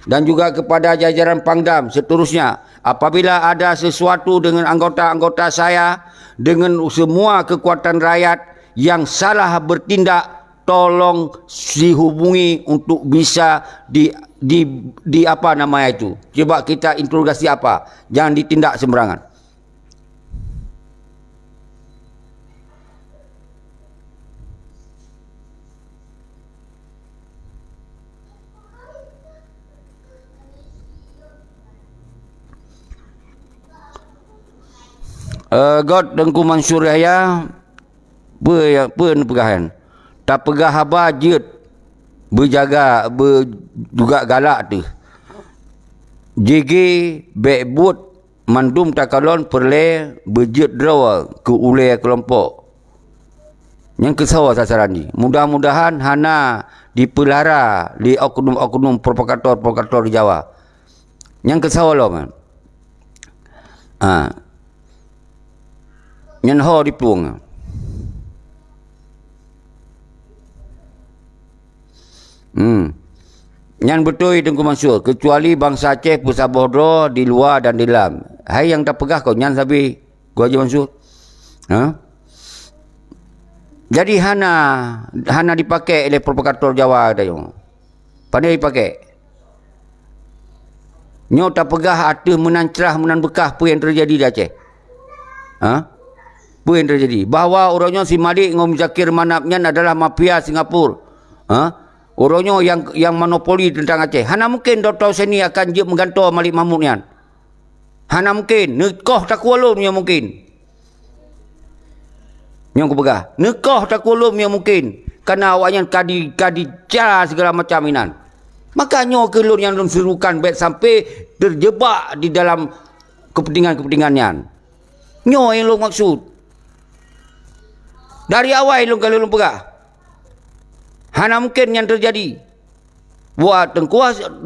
Dan juga kepada jajaran Pangdam seterusnya, apabila ada sesuatu dengan anggota-anggota saya, dengan semua kekuatan rakyat yang salah bertindak, tolong dihubungi untuk bisa di, di, di apa namanya itu. Coba kita interogasi apa, jangan ditindak sembarangan. Eh, göt Teungku Mansur Yahya, peue, peue neupeugah nyan? Tapeugah haba jeuet, beujaga, beu-, juga galak teuh. Jigi bék buet mandum takalon peureulée beujeuet droe keu ulée keulompok. Nyang keusoe sasaran jih. Mudah-mudahan hana dipeulara lé oknum-oknum provokator-provokator di Jawa. Nyang keusoe lom. Ha. Nyan ho diplueng. Hmm. Nyan beutôi Teungku Mansur, keucuali bansa Aceh peusaboh droe di luwa dan di dalam. Hai nyang tapeugah kok nyan sabe, Guru Haji Mansur. Ha? Jadi hana, hana dipakai lé provokator Jawa tadi. Pandai dipakai. Nyoe tapeugah ateueh meunan crah meunan beukah peue nyang teujadi di Aceh. Ha? Peue nyang teujadi? Bahwa uroe nyoe si Malik ngon Muzakir Manaf nyan adalah mafia Singapura. Ha? Uroe nyoe nyang, nyang monopoli teuntang Aceh. Hana mungken Dokto Husaini akan jeuet meugantoe Malik Mahmud nyan. Hana mungken. Neukoh takue lôn nyang mungken. Nyang kupeugah, neukoh takue lôn nyang mungken, karena awaknyan ka di, ka dicara segala macam inan. Maka nyoe keuh lôn nyang lôn serukan bék sampai terjebak di dalam kepentingan-kepentingan nyan. Nyoe nyang lôn maksud. Dari awai lôn ka lôn peugah, hana mungken nyan teujadi. Buet Teungku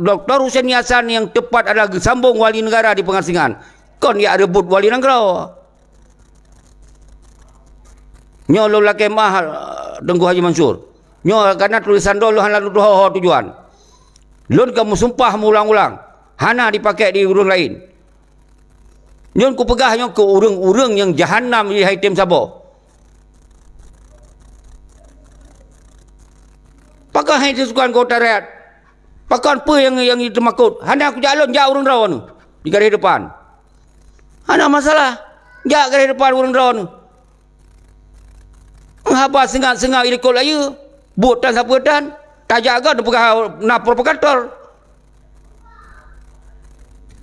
Dokto Husaini Hasan nyang teupat adalah geusambong wali neugara di Peungasingan, kon jak reubot wali nanggroe. Nyoe lôn lakée meu'ah, Teungku Haji Mansur. Nyoe kana tulésan droe lôn hana lôn tuho ho tujuan. Lôn ka meusumpah meuulang-ulang, hana dipakék di ureuëng laén. Nyoe kupeugah nyoe keu ureuëng-ureuëng nyang jahanam jih hai tem saboh. Pakon hai teusukan keu ata rakyat? Pakon peue nyang, nyang jiteumakot? Hana kujak lôn, jak ureuëng droeneuh di garéh depan. Hana masalah. Jak garéh depan ureuëng droeneuh. Haba seungab-seungab ilikot layeue, buet tan sapeue tan, tajak gob neupeugah na provokator.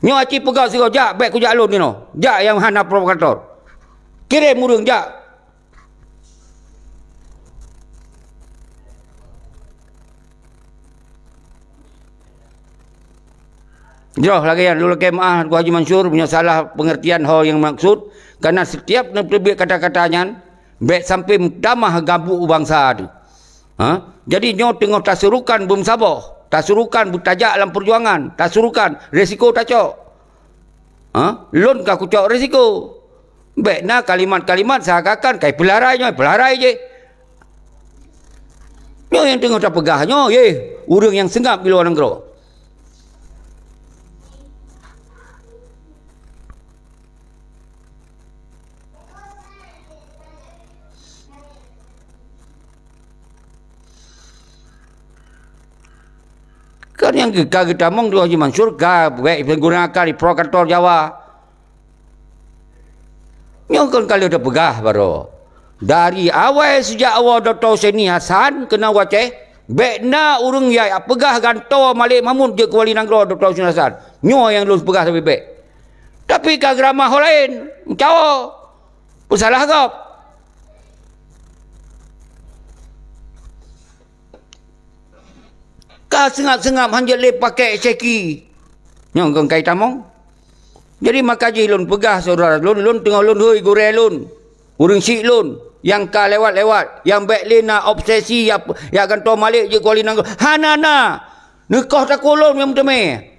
Nyoe aci peugah sigoe, jak, bék kujak lôn inoe. Jak nyang hana provokator. Kirém ureuëng jak. Jroh lagée nyan, lôn lakée meuáh Teungku Haji Mansur, meunyoe salah peungeurtian ho nyang maksud, kareuna sitiab neuteubiet kata-kata nyan, bék sampoe meutamah gabuk u bansa teuh. Ha? Jadi nyoe teungoh tasurukan beumeusaboh, tasurukan beutajak lam peujuangan, tasurukan resiko tacok. Ha? Lôn ka kucok resiko. Bék na kalimat-kalimat seakan-akan kai peularai nyoe, peularai jih. Nyoe nyang teungoh tapeugah nyoe, yeh, ureuëng nyang seungab di luwa nanggroe. Kan nyang ka geutamong di Haji Mansur ka bék guna akal di provokator Jawa. Nyoe kon ka lheueh teupeugah baroe. Dari awai sejak awai Dokto Huseni Hasan keunoe u Aceh, bék na ureuëng nyang peugah gantoe Malik Mahmud jeuet keu wali nanggroe Dokto Huseni Hasan. Nyoe nyang lôn peugah sabe bék. Tapi ka geuramah ho laén, meucawo. Peusalah gob. Ka seungab-seungab hanjeuet lé pakai seki. Nyang kon kai tamong. Jadi maka jih lôn peugah syedara lôn, lôn teungoh lôn hôi gurée lôn, ureuëng syiek lôn nyang ka lewat-lewat, nyang bék lé na obsesi ya, ya gantoe Malik jeuet keu wali nanggroe. Hana na. Neukoh takue lôn nyang meuteumé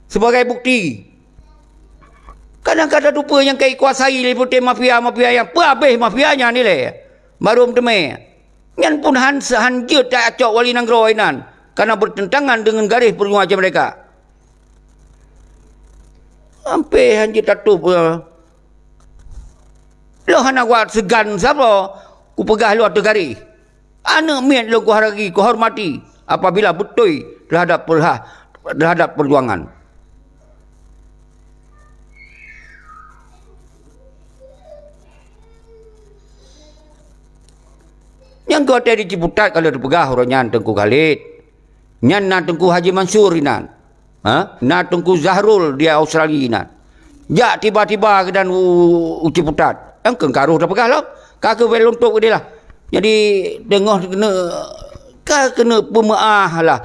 sebagai bukti. Kadang-kadang rupa nyang ka ikuasai lé putéh mafia-mafia nyang peuhabéh mafia nyan ilée. Baru meuteumé. Nyan pun han, han jeuet tacok wali nanggroe inan, karena bertentangan dengan garis perjuangan mereka. Sampai han jeuet tatôb, eh. Lôn hana kuat seugan saboh kupeugah lôn ateueh garéh. Aneuëk miet lôn kuhargai, kuhormati apabila beutôi terhadap perha-, terhadap perjuangan. Nyang geutanyoe di Ciputat ka lheueh teupeugah uroe nyan Teungku Khalid. Nyan na Teungku Haji Mansur inan. Ha? Na Teungku Zahrul di Australia inan. Jak tiba-tiba keunan u, u Ciputat. Nyang keu karoh tapeugah lom. Ka keuh bèk lôn tôb keudeh lah. Jadi, teungoh keuneuk, ka keuneuk peumeuáh lah.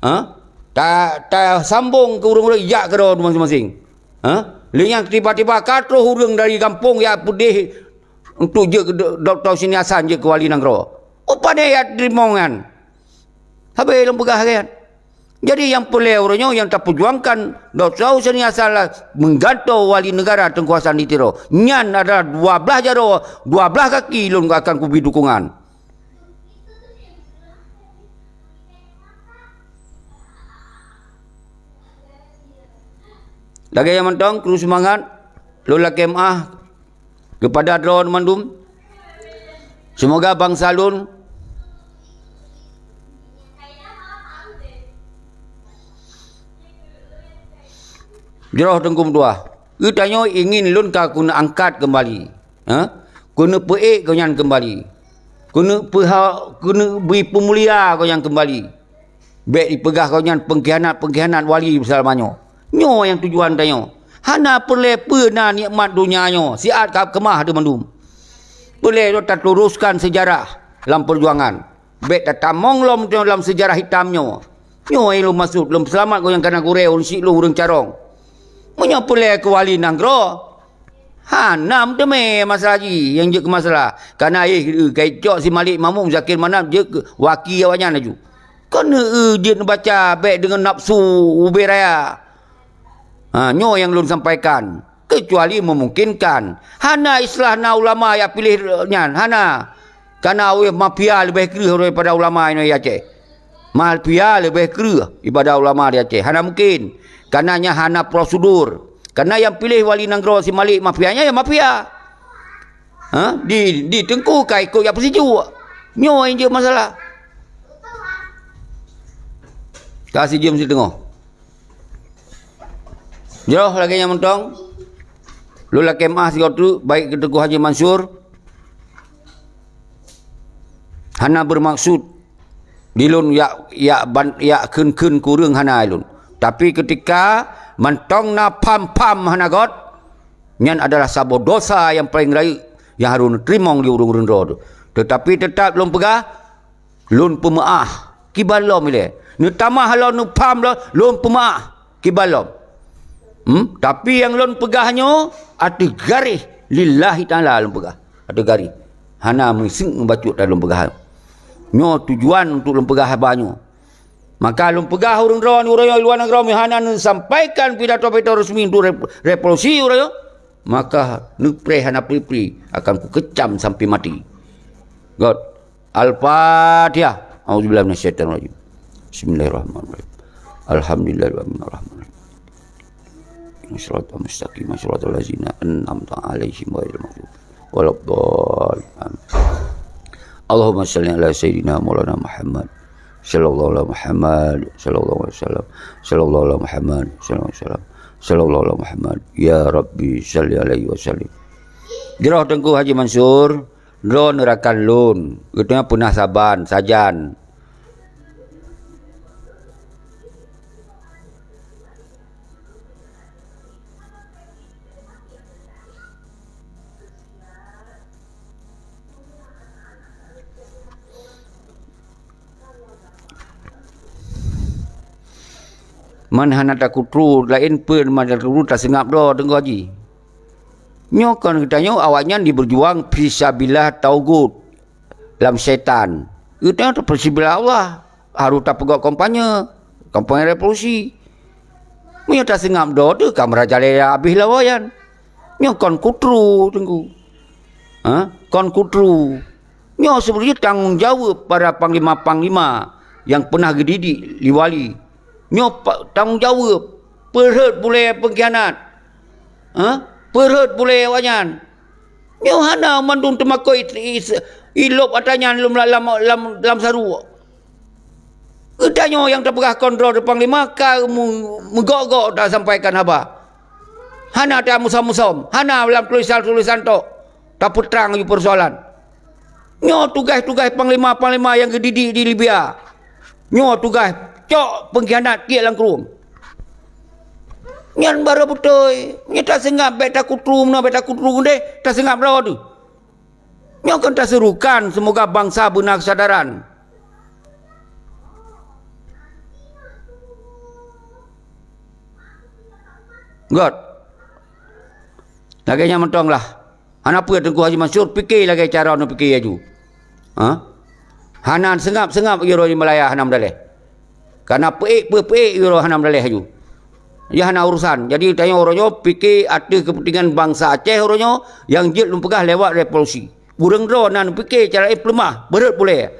Ha? Ta, tasambong keu ureuëng-ureuëng jak keudroe masing-masing. Ha? Lheueh nyan tiba-tiba ka troh ureuëng dari gampông jak peudeh untuk jeuet keu do-, Dokto Husni Hasan jeuet keu wali nanggroe. Peue pane jak teurimong nyan? Habéh lôn peugah lagèe nyan. Jadi nyang peureulèe uroe nyoe nyang tapeujuangkan Dokto Husni Hasan lah menggantoe wali negara Teungku Hasan di Tiro. Nyan adalah dua blaih jaroe, dua blaih kaki lôn akan kubri dukungan. Lagèe nyan mantong, kru seumangat, lôn lakèe meu'ah keupada droe mandum. Seumoga bansa lôn jroh Teungku meutuah. Geutanyoe ingin lôn ka keuneuk angkat keumbali. Ha? Keuneuk peuék gobnyan keumbali. Keuneuk peuha-, keuneuk bri peumulia gobnyan keumbali. Bèk jipeugah gobnyan peungkhianat-peungkhianat wali seulamanya. Nyoe nyang tujuan tanyoe. Hana peureulèe peue na nikmat donya nyoe, siat ka keumah teumandum. Peureulèe lôn tateruskan seujarah lam peujuangan. Bèk tatamong lom lam seujarah hitam nyoe. Nyoe nyang lôn maksud, lôn peuseulamat gobnyan kana gurèe, ureueng syik lôn, ureueng carông. Meunyoe peureulèe keu wali nanggroe, hana meuteumé masalah jih nyang jeuet keu masalah. Kana éh, ka icok si Malik Mahmud, Zakir Manaf jeuet keu waki awaknyan laju. Kon eu jeuet neubaca bèk deungon nafsu ubé raya. Ha, nyoe nyang lôn sampaikan. Keucuali meumungkinkan. Hana istilah na ulama jak piléh nyan, hana. Kana wéh mafia leubeh kreueh daripada ulama inoe di Aceh. Mafia leubeh kreueh daripada ulama di Aceh. Hana mungkin. Kana nyan hana prosedur. Kana nyang piléh wali nanggroe si Malik mafia nyan, ya mafia. Ha? Di, di Teungku ka ikot jak peusijuek. Nyoe nyang jeuet masalah. Ka sijeuem siteungoh. Jroh lagèe nyan mantong, lôn lakèe meu'ah sigoe teuk, baik keu Teungku Haji Mansur, hana beumaksud di lôn jak, jak ban-, jak kheun-kheun keu ureueng, hana lôn. Tapi keutika mantong na pham-pham hana göt, nyan adalah saboh dosa nyang paleng rayeuk nyang harôh neuteurimong lé ureueng-ureueng droe teuh. Teutapi teutap lôn peugah, lôn peumeu'ah, kiban lom ilèe. Neutamah lom, neupham lom, lôn peumeu'ah, kiban lom. Hmm? Tapi nyang lôn peugah nyoe ateueh garéh lillahi ta'ala lôn peugah. Ateueh garéh. Hana meuseuk meubacut lôn peugah. Nyoe tujuan untuk lôn peugah haba nyoe. Maka lôn peugah ureuëng droe uroe nyoe luwa nanggroe meuhana neusampaikan pidato-pidato resmi untuk rep-, revolusi uroe nyoe, maka neupreh hana pri-pri akan kukecam sampai mati. Göt. Al-Fatihah. A'udzubillahi minasyaitonirrajim. Bismillahirrahmanirrahim. Alhamdulillahirrahmanirrahim. Shiratal mustaqim, shiratal ladzina an'amta 'alaihim ghairil maghdubi waladdallin. Amin. Allahumma shalli ala sayyidina maulana Muhammad. Sallallahu ala Muhammad, sallallahu alaihi wasallam. Sallallahu ala Muhammad, sallallahu alaihi wasallam. Sallallahu ala Muhammad. Ya Rabbi, shalli alaihi wasallim. Jroh Teungku Haji Mansur, droe neurakan lôn, geutanyoe peunah saban, sajan. Man hana takutru, laén peue man takutru taseungab droe Teungku Haji. Nyoe kon geutanyoe awaknyan jibeurjuang fisabilillah taugut lam syaitan. Geutanyoe teupeusibila Allah, harôh tapeugöt kampanye, kampanye revolusi. Meunyoe taseungab droe teuh ka meurajalela abéh lawan nyan. Nyoe kon kutru Teungku. Ha? Kon kutru. Nyoe sebenarnya tanggung jaweueb para panglima-panglima nyang peunah geudidik lé wali. Nyoe pa-, tanggung jaweueb peurhot bulée pengkhianat. Ha? Peurhot bulée awaknyan. Nyoe hana mandum teumakot i-, i-, ilop atra nyan lom la-, lam, lam, lam saru. Geutanyoe nyang tapeugah kon droe panglima ka mu-, meugok-gok tasampaikan haba. Hana tamusom-musom, hana lam tulisan-tulisan tok tapeutrang aju persoalan. Nyoe tugaih-tugaih panglima-panglima nyang geudidik di Libya. Nyoe tugaih cok pengkhianat tiek lam krueng. Nyan barô beutôi. Nyoe taseungab bék takutru meunoe, bék takutru keudeh, taseungab droe teuh. Nyoe kon taserukan, semoga bansa beuna kesadaran. Göt. Lagée nyan mantong lah. Hana peue Teungku Haji Mansur, pike lagée cara neuh pike aju. Ha? Hana seungab-seungab uroe nyoe meulaya hana meudaleh. Kana peuék peue peuék uroe hana meudaleh aju. Nyan hana urusan. Jadi tanyoe uroe nyoe pike ateueh keupeuntengan bansa Aceh uroe nyoe nyang jeuet lôn peugah lewat revolusi. Ureuëng droe na neupike cara éh peuleumah, beureuët puléh.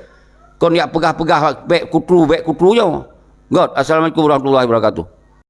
Kon jak peugah-peugah bék kutru, bék kutru nyoe. Göt, assalamualaikum warahmatullahi wabarakatuh.